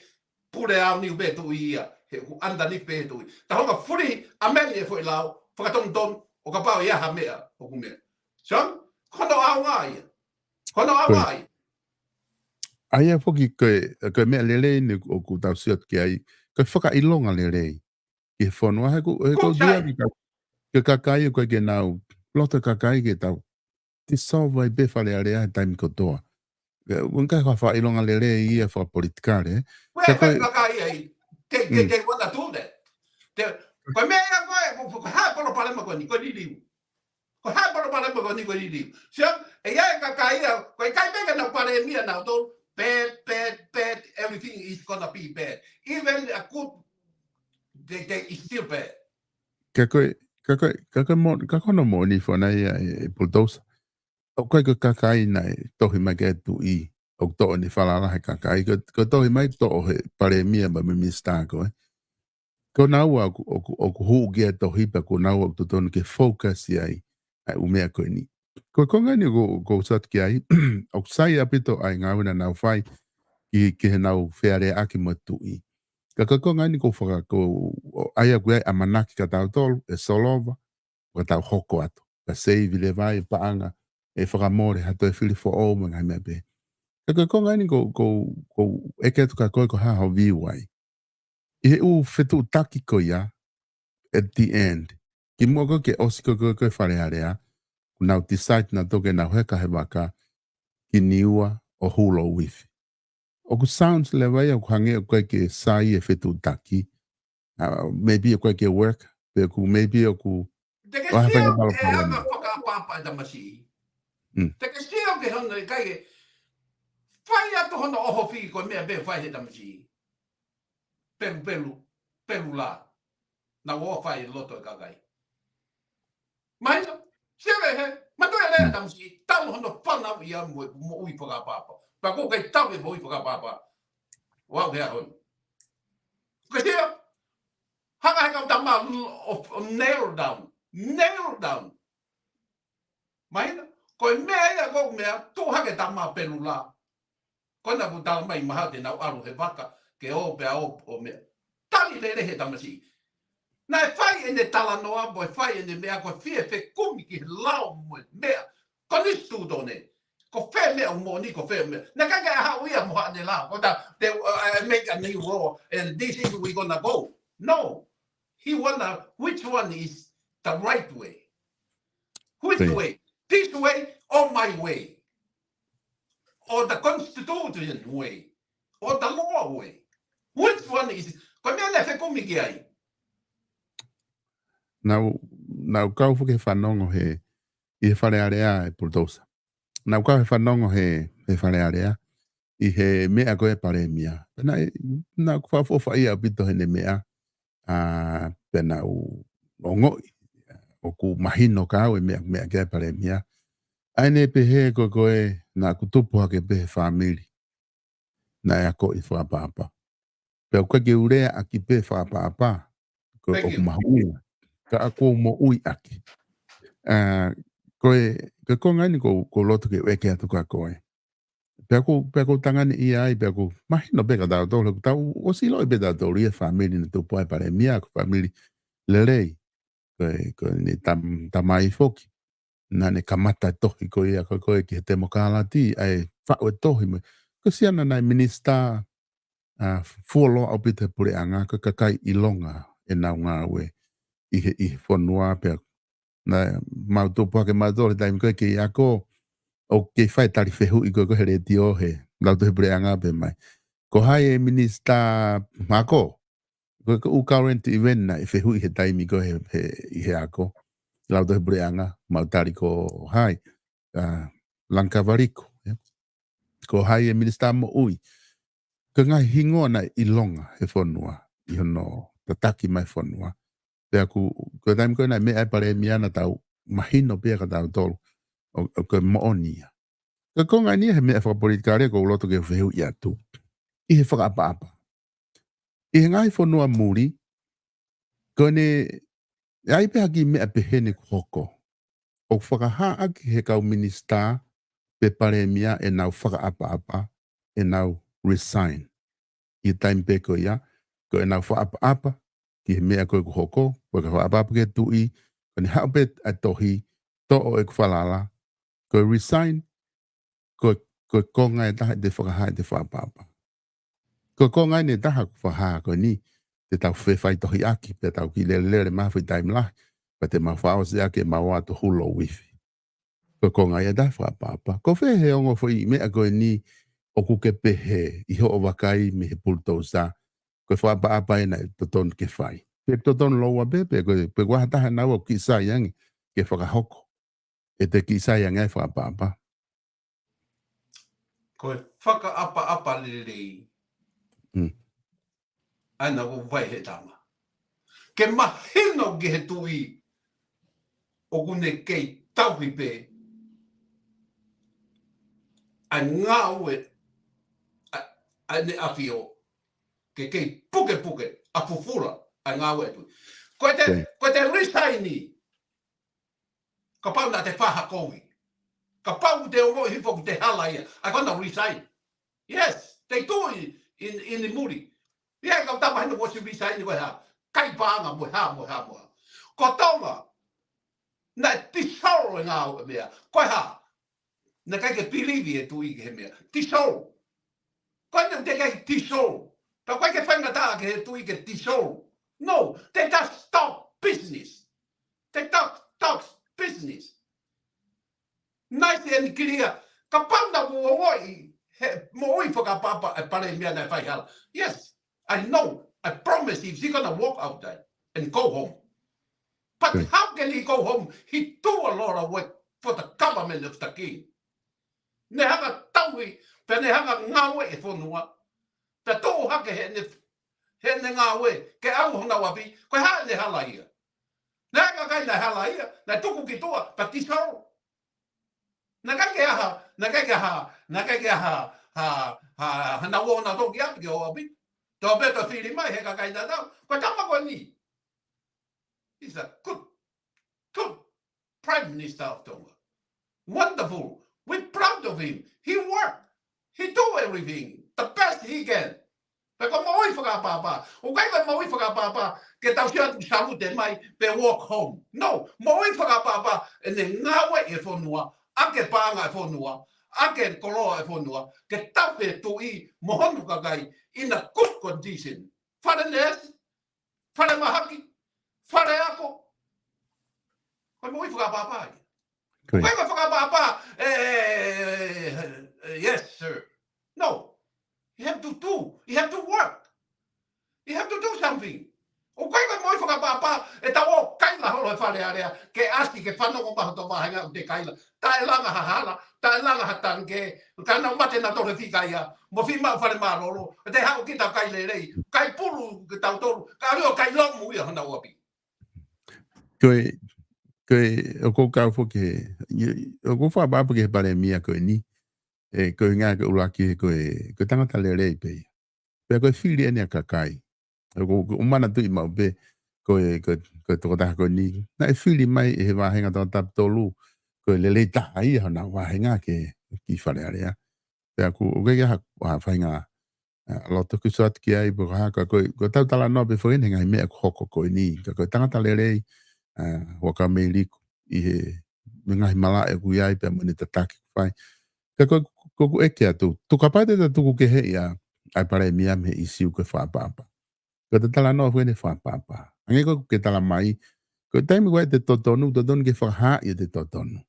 pule au niu pē tuʻi ia, he ʻoku underneath pē tuʻi. Tau hanga fuli, ameni e foʻi lao, fakatonutonu, ʻo kapau ia ha meʻa, ʻoku meʻa. Sam, ko hono ʻaonga ia. Ko hono ʻaonga ia. ʻA ia foki ko e, ko e meʻa lelei ni ʻoku tau sio atu ki ai, ko e fakaʻilonga lelei. Ki he fonua he ʻoku, he ʻoku ʻi ai e kakai ʻoku ʻikai ke nau, loto kakai ke tau, te solve ai pē Fale Alea he taimi kotoa. ʻOku ʻikai ko ha fakaʻilonga lelei ia fakapolitikale. Ue, ka ko e kakai ai, they, they, they wanna do that. Te, ko e meʻa ia ko e, ko, ko, ko e hā e palopalema ko eni, ko e liliu. Ko e hā e palopalema ko eni, ko e liliu. So, ʻe ʻi ai e kakai ia, ko e ʻikai pē ke nau palēmia nautolu, bad, bad, bad, everything is gonna be bad. Even a good, they, they is still bad. Ka ko e, ka ko e, ka ko e mo-, ka ko hono moʻoni foki ia e, e Bulldozer. ʻOku ʻikai ko e kakai naʻe tohi mai ki ai e tuʻi, ʻoku toʻo ʻene falala he kakai, ko, ko e tohi mai toʻo he palēmia mo e minisitā ko ē. Ko naua ʻoku, ʻoku, ʻoku hū ki he tohi pea ko naua ʻoku totonu ke focus ai, ʻa e ʻū meʻa ko eni. Ko e konga eni ʻoku, ʻoku ou sio atu ki ai, ʻoku sai ʻaupito ʻa e ngāue naʻa nau fai, ki, ki heʻenau fealeaʻaki mo e tuʻi. Ka ko e konga eni ʻoku ou faka-, ʻoku, ʻa ia ʻoku ʻi ai ʻamanaki kia tautolu, ʻe solova, pea tau hoko atu. Ka save leva e paʻanga, ʻe fakamole ha toe fili foʻou mo e ngaahi meʻa pehē. Ka ko e konga eni ʻoku, ʻoku, ʻoku ou ʻeke atu kia koe ko e hā hoʻo view ai. ʻI he ʻū fetuʻutaki ko ia, at the end. Kimuʻa ko ē ke ʻosi ko ē ko ē ko ē Fale Alea, kuo nau decide nautolu ke nau heka he vaka, ki Niua ʻo hū louifi. ʻOku sounds leva ia ʻoku hangē ʻoku ʻikai ke sai e fetuʻutaki. Uh, maybe ʻoku ʻikai ke work, pe ʻoku, maybe ʻoku, te ke sio ke hanga fakaʻapaʻapa e tamasiʻi. Mm. Te ke sio ke hanga ʻikai ke fai atu hono ʻohofi ko e meʻa pē fai he tamasiʻi. Pelu, pelu, pelu lā. Naʻa ʻoku fai loto e kakai. Mahino, sio ki he, mātuʻa e lea tamasiʻi, talu hono fanauʻi ia mo e moʻui fakaʻapaʻapa. Pea ʻoku ʻikai tau e moʻui fakaʻapaʻapa. Wow, he ʻaho ni. Ko e sio, hanga he kau tama ʻo, ʻo nail down. Nail down. Mahino, ko e meʻa ia ko e meʻa, tuʻu hake tama pelula. Ko ena ʻoku tala mai mahalo te nau ʻalu he vaka, ke ō pea ō ʻo meʻa. Tali lelei he tamasiʻi. Naʻe fai ʻene talanoa, mo e fai ʻene meʻa ko e fie fekumi ki he lao mo e meʻa. Ko e konisitūtone. Ko fē meʻa ʻoku moʻoni, ko fē meʻa. Naʻe ʻikai ke haʻu ia mo haʻane lao. Ko ʻeta, they, uh, uh, make a new law, and this is we gonna go. No. He wanna, which one is the right way? Which way? This way or my way? Or the constitution way? Or the law way? Which one is? Ko e meʻa naʻe fekumi ki ai. Naʻa ku, naʻa ku kau foki he fanongo he, ʻi he Fale Alea e Pulutousa. Naʻa ku kau he fanongo he, he Fale Alea, ʻi he meʻa ko e palēmia. Pea naʻe, naʻa ku fakaʻofoʻofa ʻaupito heʻene meʻa, ʻa, pea naʻa ku ongoʻi, ʻoku mahino kiate au e meʻa, meʻa ko e palēmia. ʻA ʻene pehē ko e, ko e, naʻa ku tupu hake pē he fāmili naʻe akoʻi fakaʻapaʻapa. Pea ʻoku ʻikai ke u lea ʻaki pē fakaʻapaʻapa, ko e ʻoku mahuʻinga. Ka ʻoku ou moʻui ʻaki. ʻA, ko e, ko e konga eni ʻoku, ʻoku ou loto ke u ʻeke atu kiate koe. Pea ʻoku, pea ʻoku ou tangane ia ai, pea ʻoku mahino pē kiate kitautolu, ʻoku tau ʻosi ʻiloʻi pē kitautolu ia e fāmili naʻe tupu ai e palēmia, ko e fāmili lelei, ko e, ko ʻene tam-, tamai foki. Naʻa ne kamata e tohi ko ia ko e, ko e ki he temokalati, ʻa e faʻu e tohi mo. Ko Siana naʻe minisitā, ʻa, fuoloa ʻaupito he puleʻanga, ko e kakai ʻilonga ʻenau ngāue ʻi he, ʻi he fonua pea. Naʻa mau tupu hake mautolu he taimi ko e kei ako, ʻo kei fai tali fehuʻi ko e, ko e he letiō he, lautohi puleʻanga pē mai. Ko hai e minisitā ako? Ko e, ko e ʻū current event naʻe fehuʻi he taimi ko e he, he, ʻi he ako. Lautohi puleʻanga, mau tali ko hai, ʻa, Langkavaliku, ē. Ko hai e minisitā moʻui. Ko e ngaahi hingoa naʻe ʻilonga he fonua, ʻi hono tataki mai e fonua. Pea ʻoku, ko e taimi ko ē naʻe meʻa ai e palēmia naʻa tau mahino pē ia kiate kitautolu, ʻo, ʻoku moʻoni ia. Ka ko e konga eni he meʻa fakapolitikale ʻoku ou loto ke u fehuʻi atu. ʻI he fakaʻapaʻapa. ʻI he ngaahi fonua muli, ko ʻene, ʻe ʻi ai pē ha kiʻi meʻa pehē ʻoku hoko. ʻOku fakahā ʻaki he kau minisitā pe palēmia ʻenau fakaʻapaʻapa, ʻenau resign. ʻI he taimi pē ko ia, ko ʻenau fakaʻapaʻapa, ki he meʻa ko ē ʻoku hoko, ko e fakaʻapaʻapa ki he tuʻi, ko ʻene haʻu pē ʻa e tohi, toʻo ʻeku falala, ko e resign, ko, ko e konga ʻe taha ʻete fakahā ʻete fakaʻapaʻapa. Ko e konga eni ʻe taha ʻoku fakahā ko eni, te tau fefaitohiʻaki, pea tau kiʻi lelelele mai ha foʻi taimi lahi, pea te mau fakaʻosi ʻaki ʻemau ō atu ʻo hulu ʻo uifi. Ko e konga ia ʻe taha e fakaʻapaʻapa. Ko fē he ongo foʻi meʻa ko eni ʻoku ke pehē ʻi hoʻo vakai mei he Pulutousa, ko e fakaʻapaʻapa ena ʻe totonu ke fai. Pe totonu lōua pē, pe ko e, pe ko ha taha naua ʻoku kiʻi sai ange ke fakahoko. ʻEte kiʻi sai ange ʻa e fakaʻapaʻapa. Ko e fakaʻapaʻapa lelei. Mm. ʻA ena ʻoku fai he tama. Ke mahino ki he tuʻi ʻoku ne kei tauhi pē ʻa e ngāue ʻa, ʻa ʻEne ʻAfio. Ke kei pukepuke ʻa fufula ʻa e ngāue ʻa e tuʻi. Ko ʻete, ko ʻete resign ni. Kapau naʻa te fai ha kovi. Kapau te ongoʻi hifo ʻoku te hala ia. ʻA ia ko ena resign. Yes, they do in, in, in the muli. ʻI ai e kau tama hena ʻoku ʻosi resign ko e hā. Kai paʻanga mo e hā, mo e hā, mo e hā. Ko Tonga. Naʻe dissolve e ngāue meʻa. Ko e hā. Naʻe ʻikai ke pilivi e tuʻi ki he meʻa. Dissolve. Ko ʻene te ke dissolve. Pea ʻoku ʻikai ke faingataʻa ki he tuʻi ke dissolve. No, they just stop business. They just stop business. Nice and clear. Kapau naʻa ku ongoʻi he moʻui fakaʻapaʻapa e palēmia naʻe fai hala. Yes, I know. I promise he's gonna walk out there and go home. But how can he go home? He do a lot of work for the government of the king. Ne hanga tauhi, pea ne hanga ngāue e fonua. Pea toʻo hake heʻene, heʻene ngāue, ke ʻalu honau ʻapi, ko e hā ʻene hala ia. Naʻe ʻikai ke hala ia, naʻe tuku ki tuʻa, pea tisa o. Naʻe ʻikai ke ʻi ai ha, naʻe ʻikai ke ʻi ai ha, naʻe ʻikai ke ʻi ai ha, ha, ha, ha naua ʻo nau toki ʻapi ke ō ʻapi. Tō pē tō fili mai he kakai tatau. Ko e tama ko eni. He's a good, good Prime Minister of Tonga. Wonderful. We're proud of him. He worked. He do everything the best he can. Pea ko e moʻui fakaʻapaʻapa. ʻOku ʻikai ko e moʻui fakaʻapaʻapa ke tau sio atu salute mai pe walk home. No, moʻui fakaʻapaʻapa ʻene ngāue ʻi he fonua, ʻaki e paʻanga ʻo e fonua, ʻaki e koloa ʻo e fonua, ke tauhi e tuʻi mo hono kakai in a good condition. Fale neesi, fale mahaki, fale ako. Ko e moʻui fakaʻapaʻapa ia. Ko ia. Ko e fakaʻapaʻapa, eh, eh, eh, eh, yes, sir. No. You have to do. You have to work. You have to do something. ʻOku ʻikai ko e moʻui fakaʻapaʻapa ʻe tau ō kaila holo he Fale Alea, ke ʻasi ke fanongo mai hoto vāhenga ʻoku te kaila. Taʻelanga ha hala, taʻelanga ha tangikē, ka nau mate nautolu he fika ia, mo fiemaʻu fale mālōlō, ʻe te haʻu kita kai lelei, kai pulu kitautolu, ka ʻalu ʻo kai lomu ia honau ʻapi. Ko e, ko e, ʻoku ou kau foki he, ʻoku ou fakaʻapaʻapa ki he Palēmia ko eni, ē, ko e ʻuhinga ke ʻuluaki he ko e, ko e tangata lelei pē ia. Pea ko e fili ʻeni ʻa e kakai. ʻOku, ʻoku ou manatuʻi maʻu pē, ko e, ko e, ko e tokotaha ko eni. Naʻe fili mai ʻe he vāhenga Tongatapu tolu, ko e lelei taha ia honau vāhenga ki, ki Fale Alea. Pea ʻoku, ʻoku ʻikai ha, ha faʻahinga, ʻa, loto ki sō atu ki ai, pe ko e hā, ka ko e, ko e tau talanoa pē foki eni he ngaahi meʻa ʻoku hoko ko eni. Ka ko e tangata lelei, ʻa, Huʻakavameiliku, ʻi he, mo e ngaahi malaʻe ʻoku ʻi ai, pea mo ʻene tataki ʻoku fai. Ka ko, ko ʻeku ʻeke atu, tuku kapau te ta tuku kehe ia ʻa e Palēmia mei he ʻīsiu ko e fakaʻapaʻapa. Ko e ta talanoa foki eni fakaʻapaʻapa. Hangē ko ē ʻoku ke tala mai, ko e taimi ko ē ʻete totonu, totonu ke fakahā ʻete totonu.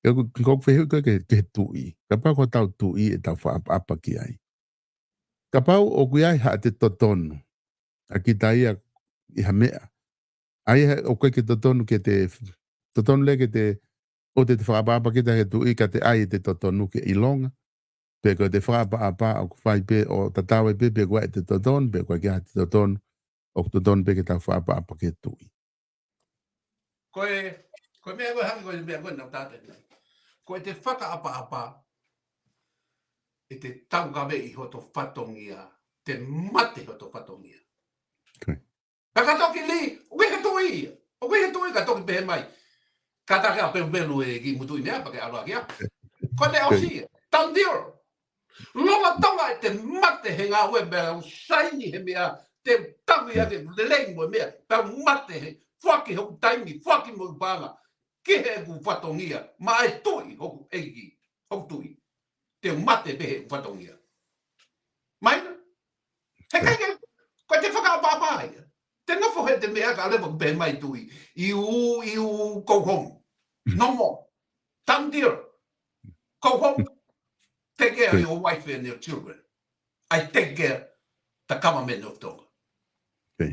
Ka ko, ko ʻeku fehuʻi ko ē ki he, ki he tuʻi. Kapau ko hotau tuʻi ʻe tau fakaʻapaʻapa ki ai. Kapau ʻoku ʻi ai haʻate totonu, ʻa kita ia ʻi ha meʻa. ʻA ia he ʻoku ʻikai ke totonu ke te, totonu leva ke te, ʻoua te te fakaʻapaʻapa kita he tuʻi ka te ʻai ʻete totonu ke ʻilonga. Pe ko ʻete fakaʻapaʻapa ʻoku fai pē ʻo tatau ai pē, pe ko e ʻete totonu, pe ko e ʻikai ke ʻi ai haʻate totonu, ʻoku totonu pē ke tau fakaʻapaʻapa ki he tuʻi. Ko e, ko e meʻa ko ē hangē ko e meʻa ko ē naʻa ku tala atu. Ko ʻete fakaʻapaʻapa, ʻete taukaveʻi hoto fatongia, te mate hoto fatongia. Ko ia. Ka ka toki lī, ʻoku ʻi he tuʻi, ʻoku ʻi he tuʻi ka toki pehē mai. Kātaki ʻa Peuvelu ē ki mutu ʻi meʻa, pea ke ʻalu ʻaki ia. Ko ʻene ʻosi ia. Done deal. Lolotonga ʻete mate he ngāue pea u saini he meʻa, te u tavi ʻaki lelei mo e meʻa, pea u mate he, foaki hoku taimi, foaki mo e paʻanga, ki heʻeku fatongia, maʻa e tuʻi, hoku ʻEiki, hoku tuʻi. Te u mate pē heʻeku fatongia. Mai na. He ʻikai ke, ko ʻete fakaʻapaʻapa ia. Te nofo he te meʻa ka leva ʻoku pehē mai tuʻi. You, you go home. No more. Done deal. Go home. Take care of your wife and your children. I take care the government of Tonga. Ē?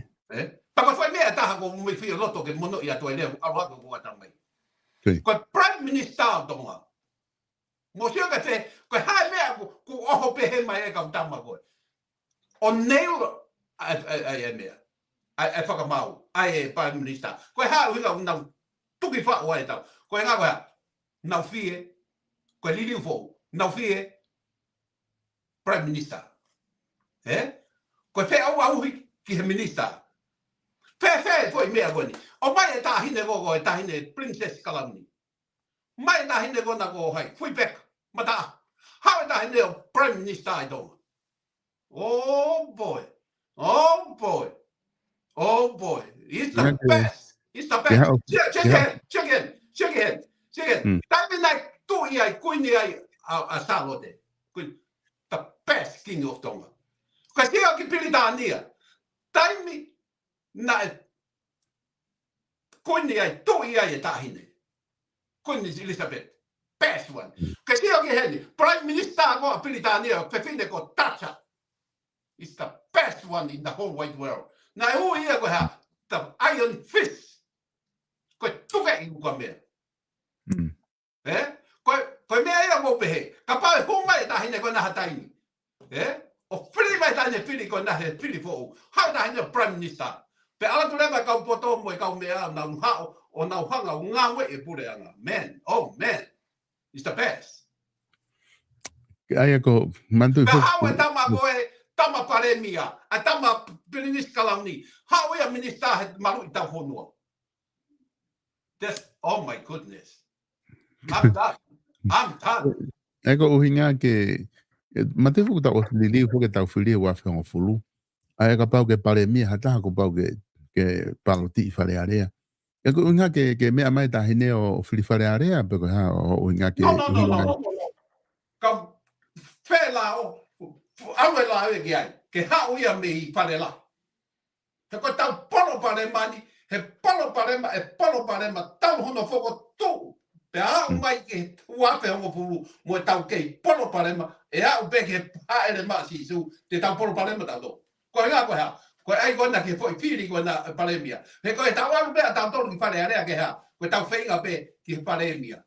Pea ko e foʻi meʻa ʻe taha ʻoku ou meimei fie loto ke monoʻi atu ai leva, ʻalu hake ʻo ʻatā mai. Ko e Prime Minister ʻo Tonga. Mou sio ki he, ko e hā e meʻa ʻoku, ʻoku ʻoho pehē mai e kau tama ko ē. ʻO nail ʻa e, ʻa e, ʻa e meʻa. ʻA e, ʻa e fakamaau, ʻa e Prime Minister. Ko e hā e ʻuhinga ʻoku nau tuki faʻu ai e tau. Ko e ʻuhinga ko e hā, nau fie, ko e liliu foʻou, nau fie, Prime Minister. Ē? Ko e feʻauʻauhi ki he Minister. Fēfē foʻi meʻa ko eni. ʻOmai e taʻahine ko, ko e taʻahine Princess Kalauni. Mai e taʻahine ko ena ko hai, Fuipeka, Mataʻaho. Haʻu e taʻahine ʻo Prime Minister ʻi Tonga. Oh boy. Oh boy. Oh boy. It's the best. It's the best. Shake, shake your hand. Shake your hand. Shake your hand. Shake your hand. Taimi naʻe tuʻi ai, kuini ai ʻa, ʻa Sālote. Kuini, the best king of Tonga. Ka sio ki Pilitānia. Taimi naʻe kuini ai, tuʻi ai e taʻahine. Kuini Elizabeth. Best one. Ka sio ki heni, Prime Minister ko ē ʻa Pilitānia, fefine ko Thatcher. It's the best one in the whole wide world. Naʻe ui ia ko e hā, the Iron Fist. Ko e tukeʻi ukamea. Ē? Ko e, ko e meʻa ia ʻoku ou pehē. Kapau ʻe hū mai e taʻahine ko ena ha taimi. Ē? ʻO fili mai e taʻahine fili ko ena he fili foʻou. Haʻu e taʻahine ʻo Prime Minister. Pea ʻalu atu leva e kau poto mo e kau meʻa, nau haʻu, ʻo nau hanga ʻo ngāueʻi e puleʻanga. Man, oh man, it's the best. ʻA ia ko, manatu Pea haʻu e tama ko e, tama palēmia, ʻa e tama pilinisi kalauni. Haʻu ia minisitā he maluʻi taufonua. That's, oh my goodness. I'm done. I'm done. ʻE ko e ʻuhinga ke, e, manatu foki tau ʻosi liliu foki ke tau fili he ua afe hongofulu. ʻA ia kapau ke palēmia ha taha kuo pau ke, ke palotiʻi Fale Alea. ʻE ko e ʻuhinga ke, ke meʻa mai e taʻahine ʻo, ʻo fili Fale Alea, pe ko e hā, ʻo ʻuhinga ke, No, no, no, ʻuhinga no, no, no. Ka fēlā ʻo, ʻo, ʻo, ʻalu e lave ki ai, ke haʻu ia mei Fale Lahi. He ko e tau palopalema ni, he palopalema, e palopalema, tau hono fokotuʻu. Pea aʻu mai ki he ua afe hongofulu, mo e tau kei palopalema, ʻe aʻu pē ki he hāʻele mai ʻa Sīsū, te tau palopalema tautolu. Ko e ʻuhinga ko e hā, ko e ʻai ko ena ki he foʻi fili ko ena e palēmia. He ko e tau ʻalu pē ʻa tautolu ki Fale Alea ke hā, ko e tau feinga pē ki he palēmia.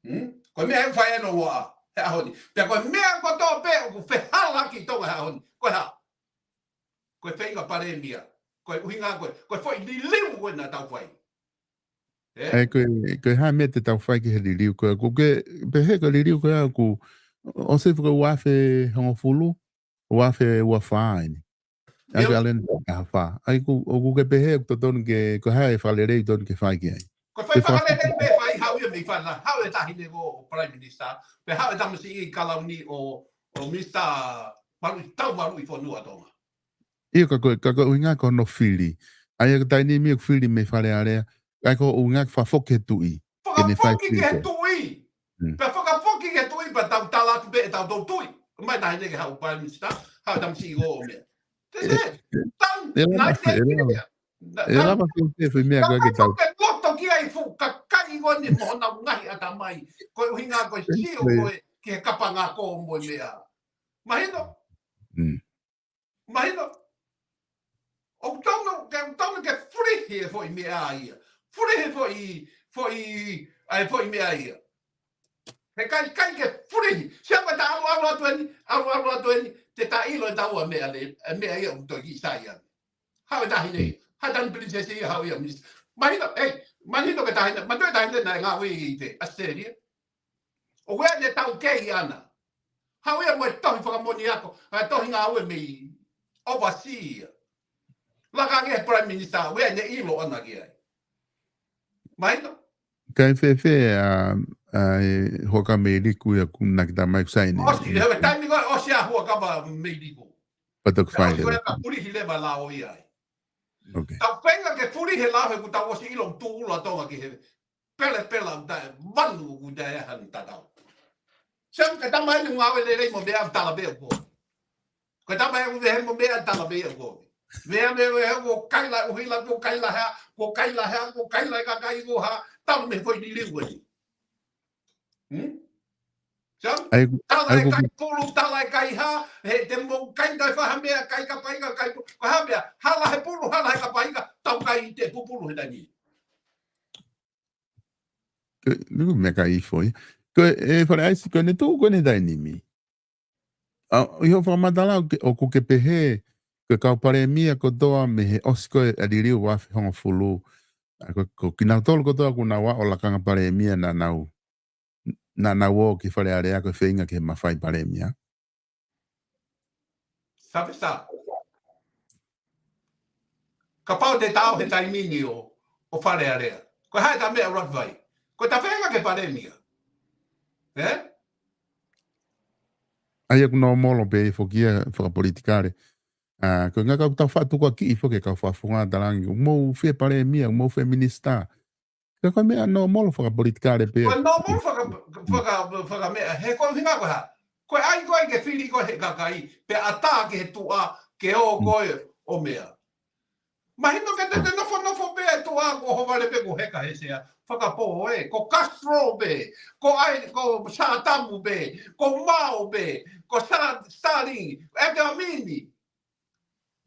Hmm? Ko e meʻa ʻe fai ʻe Noa, he ʻaho ni. Pea ko e meʻa kotoa pē ʻoku fehālaaki ʻi Tonga he ʻaho ni. Ko e hā, ko e feinga palēmia. Ko e ʻuhinga ko e, ko e foʻi liliu ko ena tau fai. Ē? ʻE ko e, ko e hā e meʻa te tau fai ki he liliu ko ē, ʻoku ke, pehē ko e liliu ko ē ʻoku, ʻosi foki ua afe hongofulu, ua afe ua fā eni. ʻA ia ko e alen ka fā. ʻA ia ʻoku, ʻoku ke pehē ʻoku totonu ke, ko e hā e fakalelei totonu ke fai ki ai. Ko e fai Ke fai- fakalelei pē fai haʻu ia mei Fale Lahi, haʻu e taʻahine ko e Prime Minister, pea haʻu e tamasiʻi kalauni ʻo, ʻo Minisitā maluʻi, tau maluʻi fonua ʻa Tonga. ʻIo ka ko e, ka ko e ʻuhinga ko hono fili. ʻA ia ko e taimi ni ʻoku fili mei Fale Alea. ʻA ia ko e ʻuhinga ke fakafoki he tuʻi. Ke ne fai Fakafoki ki he fili. tuʻi. Mm. Pea fakafoki ki he tuʻi, pea tau tala atu pē ʻe tautolu tuʻi. Mai taʻahine ke haʻu Prime Minister, haʻu e tamasiʻi ko e meʻa. Te E, te, tau, e lava, nai te e lava. pia. Na, E na, lava ke te fai meʻa ko ē ke tau. Ke loto ki ai fuʻu kakai ko eni mo honau ngaahi ʻatamai. Ko e ʻuhinga ko e sio ko e ki he kapanga ko mo e meʻa. Mahino? Mm. Mahino? ʻOku totonu, ke totonu ke fulihi e foʻi meʻa ia. Fulihi e foʻi, foʻi, ʻa e foʻi meʻa ia. He ʻikai, ʻikai ke fulihi. Sia ko e ta ʻalu, ʻalu atu eni, ʻalu, ʻalu atu eni, te ta ʻilo ʻe taua e meʻa le, e meʻa ia ʻoku toe kiʻi sai ange. Haʻu e taʻahine, haʻu e taʻahine pilinisesi ia haʻu ia minisitā. Mahino, ʻei, mahino ko e taʻahine, mahino ko e taʻahine naʻe ngāue ʻi te, Australia. ʻOku ʻi ai ʻene taukei ʻana. Haʻu ia mo e tohi fakamoʻoni ako, ʻa e tohi ngāue mei overseas ia. Laka ange he Prime Minister, ʻoku ʻi ai ʻene ʻilo ʻana ki ai. Mahino? Kae fēfē ʻa, ʻa e Huʻakavameiliku ia ʻoku na ki ta mai kuo sai eni. ʻOsi, he taimi ko ē ʻosi ʻa Huʻakavameiliku. Pea toki fai leva. Ka fulihi leva lao ia ai. Ok. Tau feinga ke fulihi e lao he ʻoku tau ʻosi ʻilo ʻoku tūʻulo ʻa Tonga ki he pelepela ʻoku taʻe vanu ʻoku taʻe ʻi ai hano tatau. Sia ko e tama eni ngāue lelei mo meʻa tala pē ʻoku. Ko e tama eni ʻoku vehe mo meʻa tala pē ʻoku. Meʻa meʻa vehe ʻoku kaila ʻuhila ʻoku kaila hea, ʻoku kaila hea, ʻoku kaila e kakai ʻoku hā, talu mei he foʻi liliu eni. Hmm? Sia? ʻA ia ʻoku, Tala ʻa ia e ʻoku, kai pulu, tala e kai hā, he te mou kai kai faha meʻa, kai kapaʻika, kai pulu, ko ha meʻa, hala he pulu, hala he kapaʻika, tau kai te pupulu he taimi. ko e, ʻoku meʻakai foʻi. Ko e, e Fale ʻAisi, ko ʻene tuʻu, ko ʻene taimi ni. ʻA, ʻi hoʻo fakamatala ʻoku ke, ʻoku ke pehē, ko e kau palēmia kotoa mei he ʻosi ko ē ʻa e liliu ua afe hongofulu. ʻA, ko, ko kinautolu kotoa ʻoku nau ō ʻo lakanga palēmia naʻa nau, naʻa nau ō ki Fale Alea ko e feinga ke mafai palēmia. Sāpesa. Kapau te ta ō he taimi ni ʻo, ʻo Fale Alea. Ko e hā ʻeta meʻa ʻuluaki fai? Ko ʻeta feinga ke palēmia. Ē? ʻA ia ʻoku nōmolo pē foki ia fakapolitikale. ʻA, ko e ngaahi kau tau faʻa tukuakiʻi foki e kau fakafofonga talaange, ʻoku mou fie palēmia, ʻoku mou fie minisitā. Ka ko e meʻa nōmolo fakapolitikale pē. Ko e nōmolo faka-, faka-, fakameʻa, he ko e ʻuhinga ko e hā. Ko e ʻai ko ē ke fili ko ē he kakai, pea ʻatā ki he tuʻa, ke ō ko ē ʻo meʻa. Mahino ke te, te nofonofo pē e tuʻa ko Hovale pē ko Heka he sea. Fakapō ē, ko Castro pē, ko ʻai, ko Satamu pē, ko Mao pē, ko Sa-, Stalin, Idi Amin.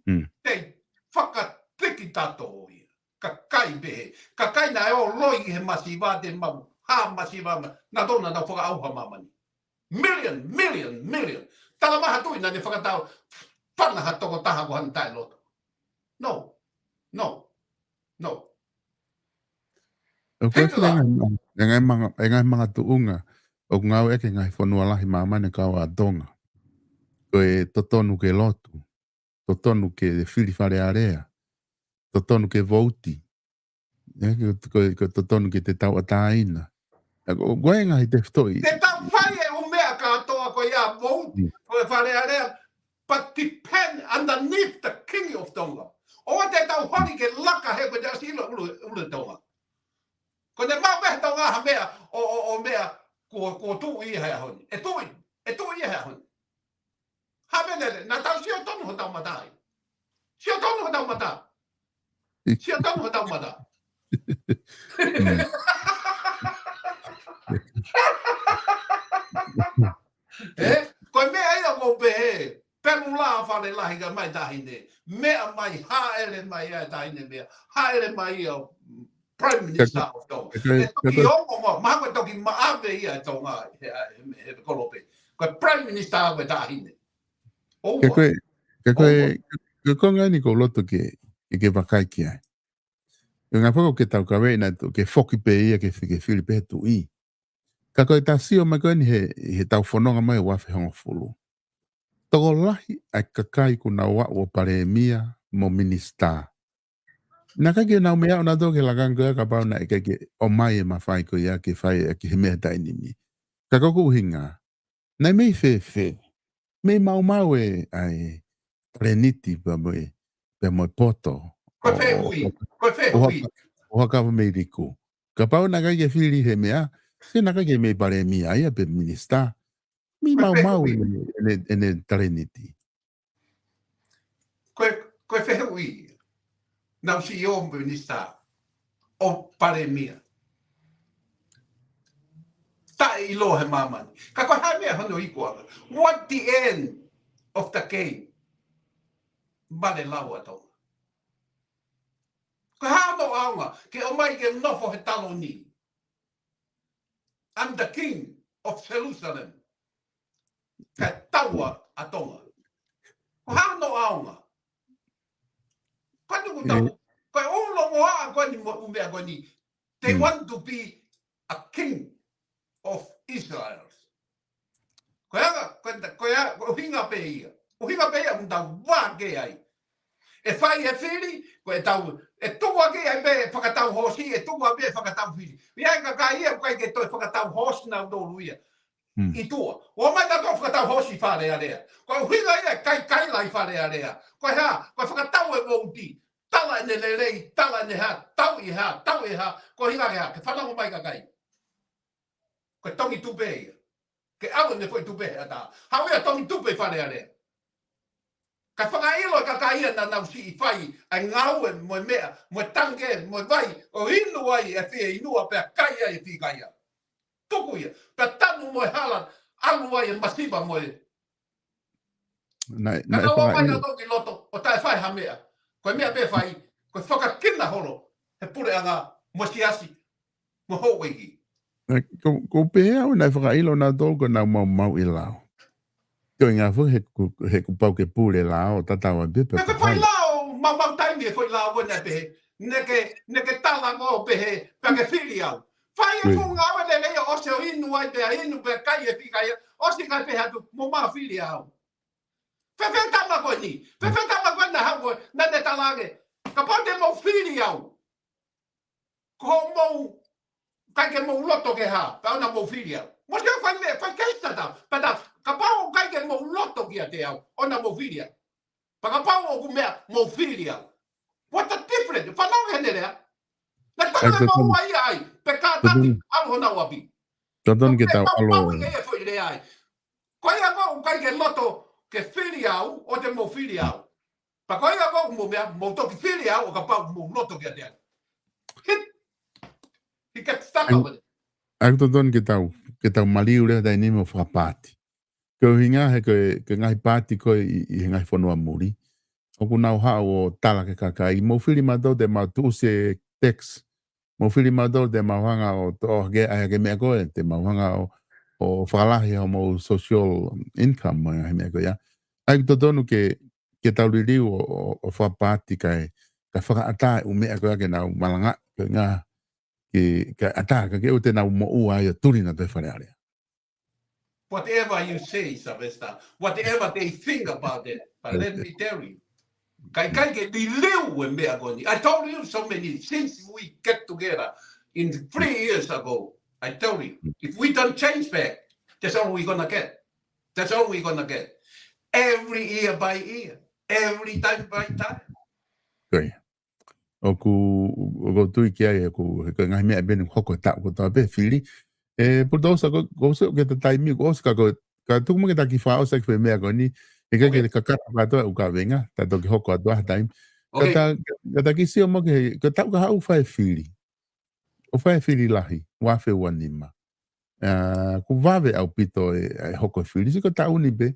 Mm. Te fakatiki tato ia. Kakai pehē. Kakai naʻe ō loi he masiva te mau. Ha masiva ma-, naʻa tō naʻa nau fakaʻauha māmani. Million, million, million. Tala mai ha tuʻi naʻa ne fakatau. Fana ha tokotaha ko hana taʻe loto. No. No. No. ʻOku ʻi ai e ngaahi manga, e ngaahi manga, e ngaahi manga tuʻunga ʻoku ngāueʻaki ʻe he ngaahi fonua lahi māmani kau ʻa Tonga. Ko e totonu ke lotu, totonu ke fili Fale Alea, totonu ke vouti, ē, ko, ko, ko e totonu ke te tauʻatāina. ʻA ia ko, ko e ngaahi tefitoʻi. Te tau fai e ʻū meʻa kātoa ko ia vouti, ko e Fale Alea, but depend underneath the King of Tonga. ʻOua te tau holi ke laka he ko e te ʻasi ʻilo ʻulu, ʻulu Tonga. Ko ʻene maʻu pē he Tonga ha meʻa, ʻo, ʻo, ʻo meʻa, kuo, kuo tuʻu ia he ʻaho ni. ʻE tuʻu, ʻe tuʻu ia he ʻaho ni. Ha meʻa lele, naʻa tau sio tonu hotau mata ai. Sio tonu hotau mata. Sio tonu hotau mata. Ē, ko e meʻa ia ʻoku ou pehē, pelu lā Fale Lahi ka mai Taʻahine. Meʻa mai, hāʻele mai ʻa e Taʻahine meʻa. Hāʻele mai ʻa Prime Minister of Tonga. ʻE toki ongo, ma, ma ko e toki maʻave ia ʻe Tonga, he, he, he kolope. Ko e Prime Minister ko e Taʻahine. ʻOua. Ke koe, ke koe, ʻOua. Ke koe ngani ko loto ke, ke, ke vakai ki ai. Ke ngā fako ke tau kawe ina tu, ke foki pē ia ke fi-, ke fili pē he tuʻi. Ka ko e ta sio mai ko eni he, he tau fononga mai ua afe hongofulu. Tokolahi ʻa e kakai kuo nau aʻu ʻo palēmia mo minisitā. Naʻe ʻikai ke nau meʻa ʻo nau tō ke lakanga ko ia kapau naʻe ʻikai ke ʻomai e mafai ko ia ke fai ʻaki he meʻa taimi ni. Ka ko e ʻuhinga, naʻe mei fēfē, mei maumau e, ʻa e, taleniti pea mo e, pea mo e poto. Ko e ʻo, fehuʻi, ʻo, ko e ʻo fehuʻi. Haka-, ʻo haka mei liku. Kapau naʻe ʻikai ke fili he meʻa, se naʻe ʻikai ke mei palēmia ia pe minisitā. Mei maumau ʻene, ʻene, ʻene taleniti. Ko e, ko e fehuʻi. Nau sio minisitā ʻo palēmia. Taʻeʻiloa he māmani. Ka ko e hā e meʻa hono iku ʻa. What the end of the game? Vale lau ʻa Tonga. Ko e hā hono ʻaonga ke ʻomai ke nofo he taloni. I'm the king of Jerusalem. Ka taua ʻa Tonga. Ko e hā hono ʻaonga? Ko e nuku tau, ko e ʻū longoaʻa ko eni mo e ʻū meʻa ko eni. They want to be a king of Israel. Ko ia, ko ia, ko ia, ko e ʻuhinga pē ia. ʻUhinga pē ia, ʻoku tau vā ke ai. ʻE fai e fili, ko e tau, ʻe tuku ake ai pē fakatau hoosi, ʻe tuku ake pē fakatau fili. ʻI ai e kakai ia, ʻoku ʻikai ke toe fakatau hoosi nautolu ia. ʻI tuʻa. ʻOmai nautolu fakatau hoosi Fale Alea. Ko e ʻuhinga ia, kai kai lai Fale Alea. Ko e hā, ko e fakatau e vouti. Tala ʻene lelei, tala ʻene hā, tau ʻi hā, tau ʻi hā. Ko e ʻuhinga ke hā, ke fanongo mai kakai. Ko e tongi tupe ia. Ke ʻalu ʻene foʻi tupe he ʻatā. Haʻu ia tongi tupe Fale Alea. Ka fakaʻilo e kakai ia naʻa nau siʻi fai, ʻa e ngāue mo e meʻa, mo e tange, mo e vai, ʻo inu ai e fie inua pea kai ai e fie kaia. Tuku ia, pea tanu mo e hala, ʻalu ai e masiva mo e. Naʻe, naʻe fakaʻilo. Ka ʻoua mai nautolu ki loto, ʻo taʻe fai ha meʻa. Ko e meʻa pē fai, ko e fakakina holo, he puleʻanga, mo e siasi, mo houʻeiki. Ē, ko, ko pehē au naʻe fakaʻilo nautolu ko ʻenau maumau ʻi lao. Ko e ngā fo he ku, he kuo pau ke pule lao, tatau ai pē pe ko e foʻi lao, maumau taimi e foʻi lao ko ena pehē. Naʻa ke, naʻa ke tala ko pehē, pea ke fili au. Fai e fuʻu ngāue lelei ʻo ʻosi ʻo inu ai pea inu pea kai e fie kaia, ʻosi kai pehē atu, mo ma fili au. Fēfē tama ko eni, fēfē tama ko ena hau ko, naʻa ne tala ange. Kapau te mou fili au. Ko hoʻomou, ʻikai ke mou loto ke hā, pea ʻoua naʻa mou fili au. Mo se fai me, fai kei tata, pea ta, kapau ʻikai ke mou loto kiate au, ʻoua naʻa mou fili au. Pea kapau ʻoku meʻa, mou fili au. What a different, fanongo heni lea. Na tau e mou ai ai, pe ka tati, ʻalu honau ʻapi. Tatonu ke tau ʻalu. Pau ke e foʻi lea ai. Ko ia ko ʻoku ʻikai ke loto, ke fili au, ʻoua te mou fili au. Pea ko ia ko ʻoku mou meʻa, mou toki fili au, ʻo kapau mou loto kiate au. Hit. He gets stuck over there. ʻOku totonu ke tau, ke tau maliu leva taimi ni mo fakapaati. Ko e ʻuhinga he ko e, ko e ngaahi paati ko ē ʻi, ʻi he ngaahi fonua muli. ʻOku nau haʻu ʻo tala ki he kakai. Mou fili mautolu te mau tuʻusi e tax. Mou fili mautolu te mau hanga ʻo toʻo hake, ʻai hake meʻa ko ē, te mau hanga ʻo, ʻo fakalahi hoʻomou social income mo e ngaahi meʻa ko ia. ʻOku totonu ke, ke tau liliu ʻo, ʻo, ʻo fakapaati kae, ka fakaʻatā e ʻū meʻa ko ia ke nau malanga, ko e ngaahi, ke, ka ʻatā, ka ke ʻoua te nau moʻua ai ʻo tuli nautolu he Fale Alea. Whatever you say, Sylvester, whatever they think about it, but let me tell you, kai kai ke liliu e meʻa ko eni. I told you so many, since we get together in three years ago, I told you, if we don't change back, that's all we're gonna get. That's all we're gonna get. Every year by year, every time by time. Ko ia. ʻOku, ʻoku ou tui ki ai, ʻoku, he ko e ngaahi meʻa pē ʻeni hoko taʻu kotoa pē fili. ʻE, Pulutousa, ko, ko se ke ta taimi, ko se ka ko, ka tuku mai ke ta kiʻi fakaʻosi ki he meʻa ko eni, he ka ke kakata kātoa ʻū kavenga, ta toki hoko atu ʻa ha taimi. Ka ta, ka ta kiʻi sio mo ke, ka taʻu ka haʻu fai fili. ʻO fai fili lahi, ua afe ua nima. ʻA, ʻoku vave ʻaupito e, e hoko e fili, sio ko e taʻu ni pē,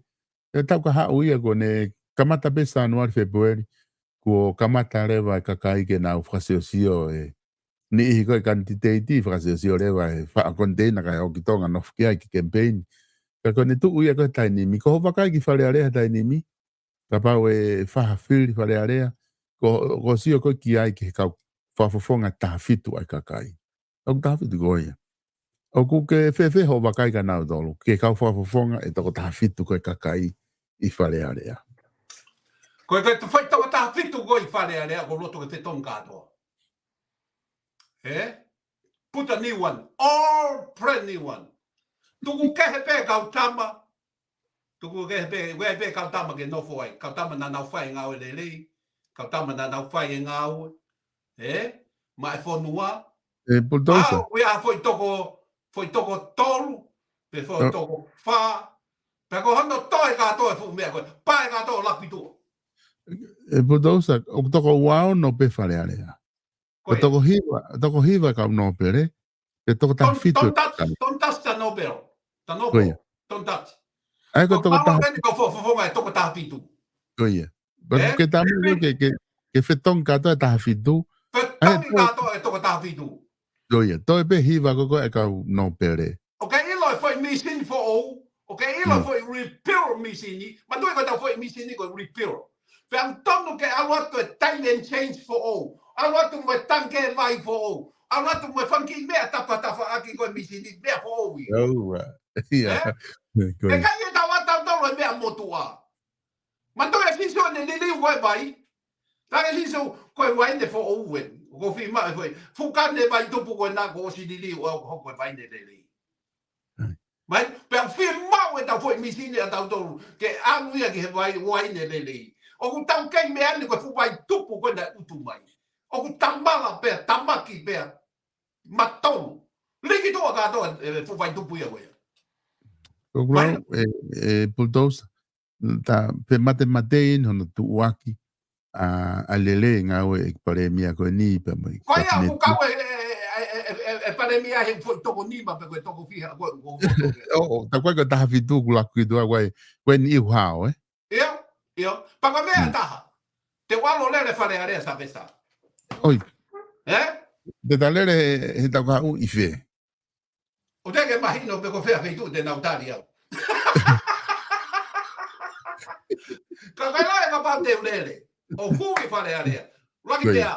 e taʻu ka haʻu ia ko ʻene kamata pē Sānuali, Fēpueli, kuo kamata leva e kakai ke nau fakasiosio e niʻihi ko e kanititeiti, fakasiosio leva e faʻa koniteina kae ʻoki Tonga nofo ki ai ki kemipeini. Ka ko ʻene tuʻu ia ko e taimi ni, ko hoʻo vakai ki Fale Alea he taimi ni, kapau ʻe fai ha fili Fale Alea, ko, ko e sio ko ē ki ai ki he kau fakafofonga taha fitu ʻa e kakai. ʻOku taha fitu ko ia. ʻOku ke fēfē hoʻo vakai kia nautolu, ki he kau fakafofonga ʻe toko taha fitu ko e kakai ʻi Fale Alea. Ko e, ko e toko taha fitu ko ē ʻi Fale Alea, ʻoku ou loto ke fetongi kātoa. Ē? Put a new one. All brand new one. Tuku kehe pē kau tama. Tuku kehe pē, ʻoku ʻi ai pē kau tama ke nofo ai. Kau tama naʻa nau fai e ngāue lelei. Kau tama naʻa nau fai e ngāue. Ē? Maʻa e fonua. ʻE, Pulutousa. ʻA, ʻoku ʻi ai ha foʻi toko, foʻi toko tolu, pe foʻi toko fā. Pea ko hono toe kātoa e fuʻu meʻa ko ē. Pea ʻe kātoa ʻo laku ʻi tuʻa. ʻE, Pulutousa, ʻoku toko ua ono pē Fale Alea. Ko e toko hiva, toko hiva kau nōpele, ʻe toko taha fitu. Don't, don't touch, don't touch the Nobel. The Nobel. Ko ia. Don't touch. ʻA ia ko e toko taha fitu. Ko e fo-, fo-, fo-, e toko taha fitu. Ko ia. But ke tamu ke, ke, ke fetongi kātoa e taha fitu. Fetongi kātoa e toko taha fitu. Ko ia. Toe pē hiva ko ē kau nōpele. ʻOku ke ʻilo e foʻi mīsini foʻou, ʻoku ke ʻilo e foʻi repeal mīsini, manatuʻi ko ʻetau foʻi mīsini ko e repeal. Pea ʻoku tonu ke ʻalu atu e time and change foʻou. ʻAlu atu mo e tangikē vai foʻou. ʻAlu atu mo e fanga kiʻi meʻa tafatafaʻaki ko e mīsini meʻa foʻou ia. ʻOua. Ia. Ē? Ko ia. ʻIkai ke tau ʻatā tautolu e meʻa motuʻa. Manatuʻi ʻa Sīsū ʻene liliu ko e vai. Tala ʻe Sīsū, ko e uaine foʻou ē. Ko e fiemaʻu e foʻi. Fuʻu kane vai tupu ko ena kuo ʻosi liliu ʻo hoko ko e vaine lelei. Mai, pea fiemaʻu ʻetau foʻi mīsini ʻatautolu, ke ʻalu ia ki he vai, uaine lelei. ʻOku tau kei meʻa ni ko e fuʻu vai tupu ko ena ʻutu mai. ʻOku tamala pea, tamaki pea, matolu. Liki tuʻa kātoa e fuʻu vai tupu ia ko ia. ʻOku lau, ʻe, ʻe, Pulutousa, ta, pe matematei ʻeni hono tuʻuaki, ʻa, ʻa e lelei ngāue ʻa e palēmia ko eni pea mo e Ko ia, kapineti. ʻOku kau e, e, e palēmia he foʻi toko nima pe ko e toko fiha, ko, ko, ko, ko. ʻO, ʻo, tā ko ē ko e taha fitu kuo laku ʻi tuʻa ko e, ko e niʻihi hao, ē? ʻIo, ʻio. Pea ko e meʻa taha. Te u ʻalu ʻo lele Fale Alea Sylvester. ʻOi. Ē? Te ta lele he, he taʻu ka haʻu ʻi fē? ʻOku teʻeki ke mahino pe ko fē feituʻu te nau tali au. Ka kai lae kapau te u lele. ʻO hū ki Fale Alea. Laki Ko ia. pea,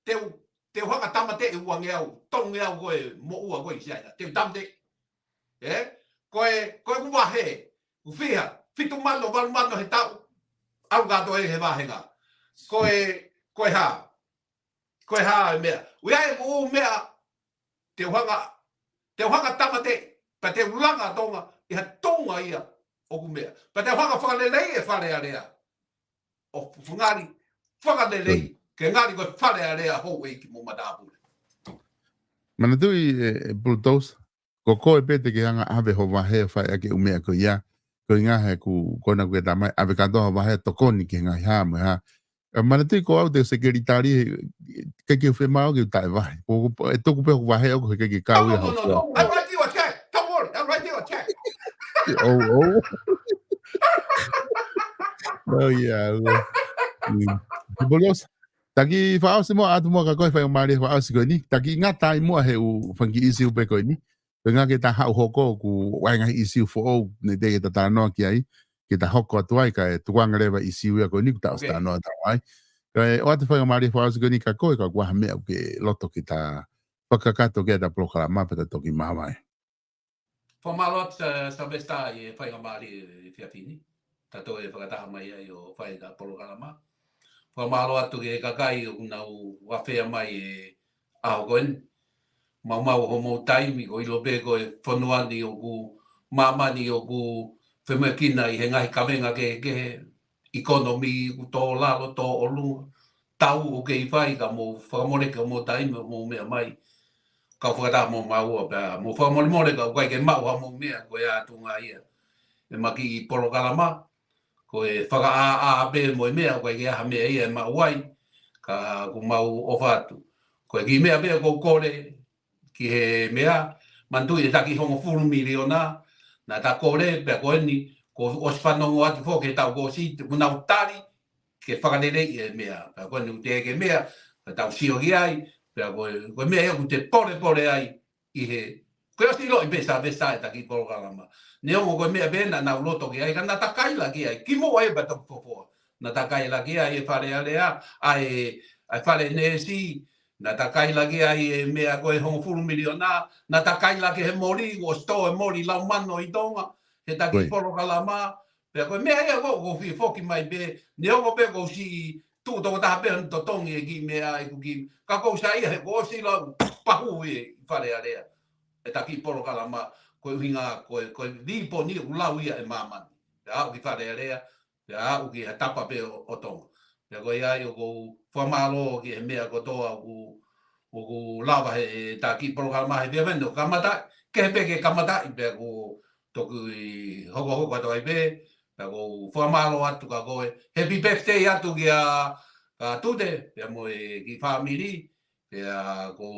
te u, te u hanga tāmateʻi uangeau, tolungeau ko e moʻua ko ē ʻi Siaina. Te u tāmateʻi. Ē? Ko e, ko e ʻū vahe. ʻŪ fiha, fitu mano, valu mano he taʻu. ʻAlu kātoa ʻi he vahenga. Ko e, ko e hā. Ko e hā e meʻa. ʻOku ʻi ai e ʻū meʻa, te u hanga, te u hanga tāmateʻi, pea te u langa Tonga, ʻi ha Tonga ia ʻoku meʻa. Pea te u hanga fakaleleiʻi e Fale Alea. ʻO ngali, fakalelei, Oi. ke ngali ko e Fale Alea houʻeiki mo matāpule. Manatuʻi e, e Pulutousa, ko koe pē te ke hanga ʻave ho vahe ʻo fai ʻaki e ʻū meʻa ko ia. Ko e ʻuhinga he ʻoku, ko ena ʻoku ke tā mai, ʻave kātoa ho vahe tokoni ki he ngaahi hā mo e hā. ʻE, manatuʻi ko au te u sekelitali, ʻikai ke u fiemaʻu ke u taʻe vahe. Ko, ko, ʻe tuku pē hoku vahe ʻoku ʻikai ke kau ia No, no, no, hau no. I'll write you a check. Don't worry, I'll write you a check. ʻOu, ʻou. ʻOu, ia, ʻoua. Mm. Pulutousa, ta kiʻi fakaʻosi muʻa atu muʻa ka ko e faingamālie fakaʻosi ko eni. Ta kiʻi ngata ai muʻa he ʻū fanga kiʻi ʻīsiu pē ko eni. Ko e ʻuhinga ke ta haʻu hoko ʻoku ʻi ai e ngaahi ʻīsiu foʻou, ne teʻeki ke ta talanoa ki ai, ke ta hoko atu ai kae tukuange leva e ʻīsiu ia ko eni kuo ta ʻosi Okay. talanoa atu ai. Pea ʻoatu e faingamālie fakaʻosi ko eni kia koe, ka ʻoku ʻi ai ha meʻa ʻoku ke loto ke ta fakakakato ki ai ʻeta polokalama pea ta toki māvae. Fakamālō atu Sa-, Savesta ʻi he faingamālie he efiafi ni. Ta toe fakataha mai ai ʻo fai ʻeta polokalama. Fakamālō atu ki he kakai ʻoku nau afea mai he ʻaho ko eni. Maumau homou taimi, ʻoku ʻilo pē ko e fonua ni ʻoku, māmani ʻoku femoʻuekina ʻi he ngaahi kavenga kehekehe, ʻekonōmika ʻoku tō lalo, tō ʻolunga, tau ʻoku kei fai, ka mou fakamoleki homou taimi, homou meʻa mai. Kau fakataha mo maua pea mou fakamolemole ka ʻoku ʻikai ke maʻu hamou meʻa, ko e ʻatunga ia ʻema kiʻi polokalama. Ko e fakaʻāʻā pē mo e meʻa, ʻoku ʻikai ke ʻi ai ha meʻa ia ʻe maʻu ai, ka ʻoku mau ʻofa atu. Ko e kiʻi meʻa pē ʻoku ou kole ki he meʻa, manatuʻi ʻeta kiʻi hongofulu miliona naʻa ta kole, pea ko eni, kuo ʻosi fanongo atu foki he taʻu kuo ʻosi, kuo nau tali ke fakaleleiʻi e meʻa. Pea ko eni ʻoku teʻeki ke meʻa, pea tau sio ki ai, pea ko e, ko e meʻa ia ʻoku te polepole ai ʻi he, ko e ʻosi ʻiloʻi pē Savesta ʻeta kiʻi polokalama. Neongo ko e meʻa pē naʻa nau loto ki ai, ka naʻa ta kaila ki ai, kimuʻa ia pea toki fofoa. Naʻa ta kaila ki ai e Fale Alea, ʻa e, ʻa e Fale Neesi, naʻa ta kaila ki ai e meʻa ko e hongofulu miliona, naʻa ta kaila ki he moli, kuo ʻosi tō e moli lau mano ʻi Tonga, heʻeta kiʻi Right. polokalama, pea ko e meʻa ia ʻoku ou fie foki mai pē, neongo pē ʻoku ou siʻi tuʻu tokotaha pē hano totongi e kiʻi meʻa ʻeku kiʻi, ka ʻoku ou saiʻia he kuo ʻosi lau pahu ʻi Fale Alea ʻeta kiʻi polokalama, ko e ʻuhinga, ko e, ko e līponi ʻoku lau ia ʻe māmani. Pea aʻu ki Fale Alea, pea aʻu ki ha tapa pē ʻo, ʻo Tonga. Pea ko ia ai ʻoku ou fakamālō ki he meʻa kotoa ʻoku, ʻoku lava heʻeta kiʻi polokalama he efiafi ni ʻo kamata, kehe pē ke kamataʻi pea kuo toki hokohoko atu ai pē, pea ʻoku ou fakamālō atu kia koe. Happy birthday atu kia, kia Tute, pea mo e kiʻi fāmili, pea ʻoku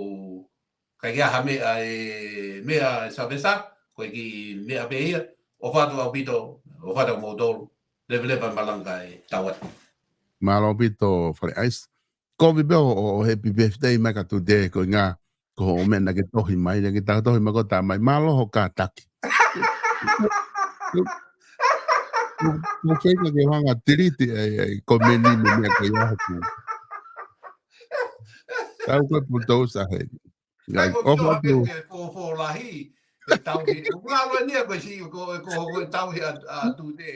ʻikai ke ʻi ai ha meʻa ʻe, meʻa ʻe Savesta, ko e kiʻi meʻa pē ia, ʻofa atu ʻaupito, ʻofa atu moutolu, leveleva malanga e tau atu. Mālō ʻaupito Fale ʻAisi. Kovi pē ʻo, ʻo, ʻo happy birthday mai kia Tute, ko e ʻuhinga, ko hoʻo meʻa naʻa ke tohi mai, naʻa ke tohi mai ko e tā mai, mālō hoʻo kātaki. Ko, ko, ko feinga ke hanga ʻo tiliti e, e, komeni mo e meʻa ko ia hoku. Tau ko e Bulldozer he. Ngai, ʻoku ʻofa atu. Ke fōfō lahi, e tauhi. ʻOku ngalo eni ko e si, ko, ko, ko e tauhi ʻa, ʻa Tute.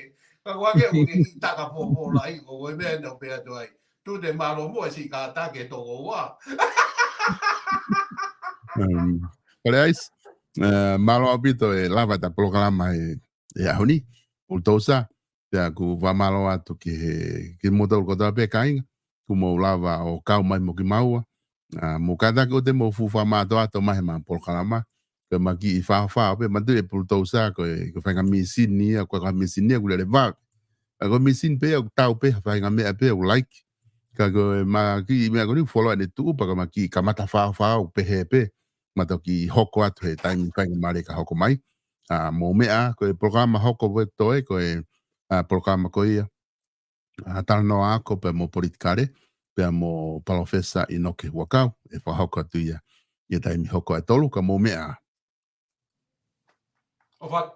Ka ʻoku ake ʻoku ke kiʻi taka fōfō lahi, ko, ko e meʻa ʻoku pehē atu ai. Tute mālō muʻa siʻi kātaki ʻe toko ua. Um, Fale ʻAisi, eh, mālō ʻaupito e lava ʻeta polokalama he, he ʻaho ni. Bulldozer, pea ʻoku ou fakamālō atu ki he, kimoutolu kotoa pē kāinga, kuo mou lava ʻo kau mai mo kimaua. ʻA, mou kātaki ʻoua te mou fuʻu fakamātoato mai he ʻema polokalama. Ko ʻema kiʻi fāfā pē, manatuʻi e Bulldozer, ko e, ko e faʻahinga mīsini ia, ko e faʻahinga mīsini ia ʻoku lele vave. ʻA, ko e mīsini pē ia ʻoku tau pē ha faʻahinga meʻa pē ʻoku laiki. Ka ko ʻema kiʻi meʻa ko eni ʻoku fuoloa ʻene tuʻu, pea ko ʻema kiʻi kamata fāfā ʻoku pehē pē. Mou toki hoko atu he taimi faingamālie ka hoko mai. ʻA, mou meʻa, ko e polokalama hoko pē toe, ko e, ʻa, polokalama ko ia. ʻA, talanoa ako pea mo politikale, pea mo Palōfesa ʻInoke Huʻakau, ʻe fakahoko atu ia, ʻi he taimi hoko ʻe tolu ka mou meʻa. ʻOfa atu.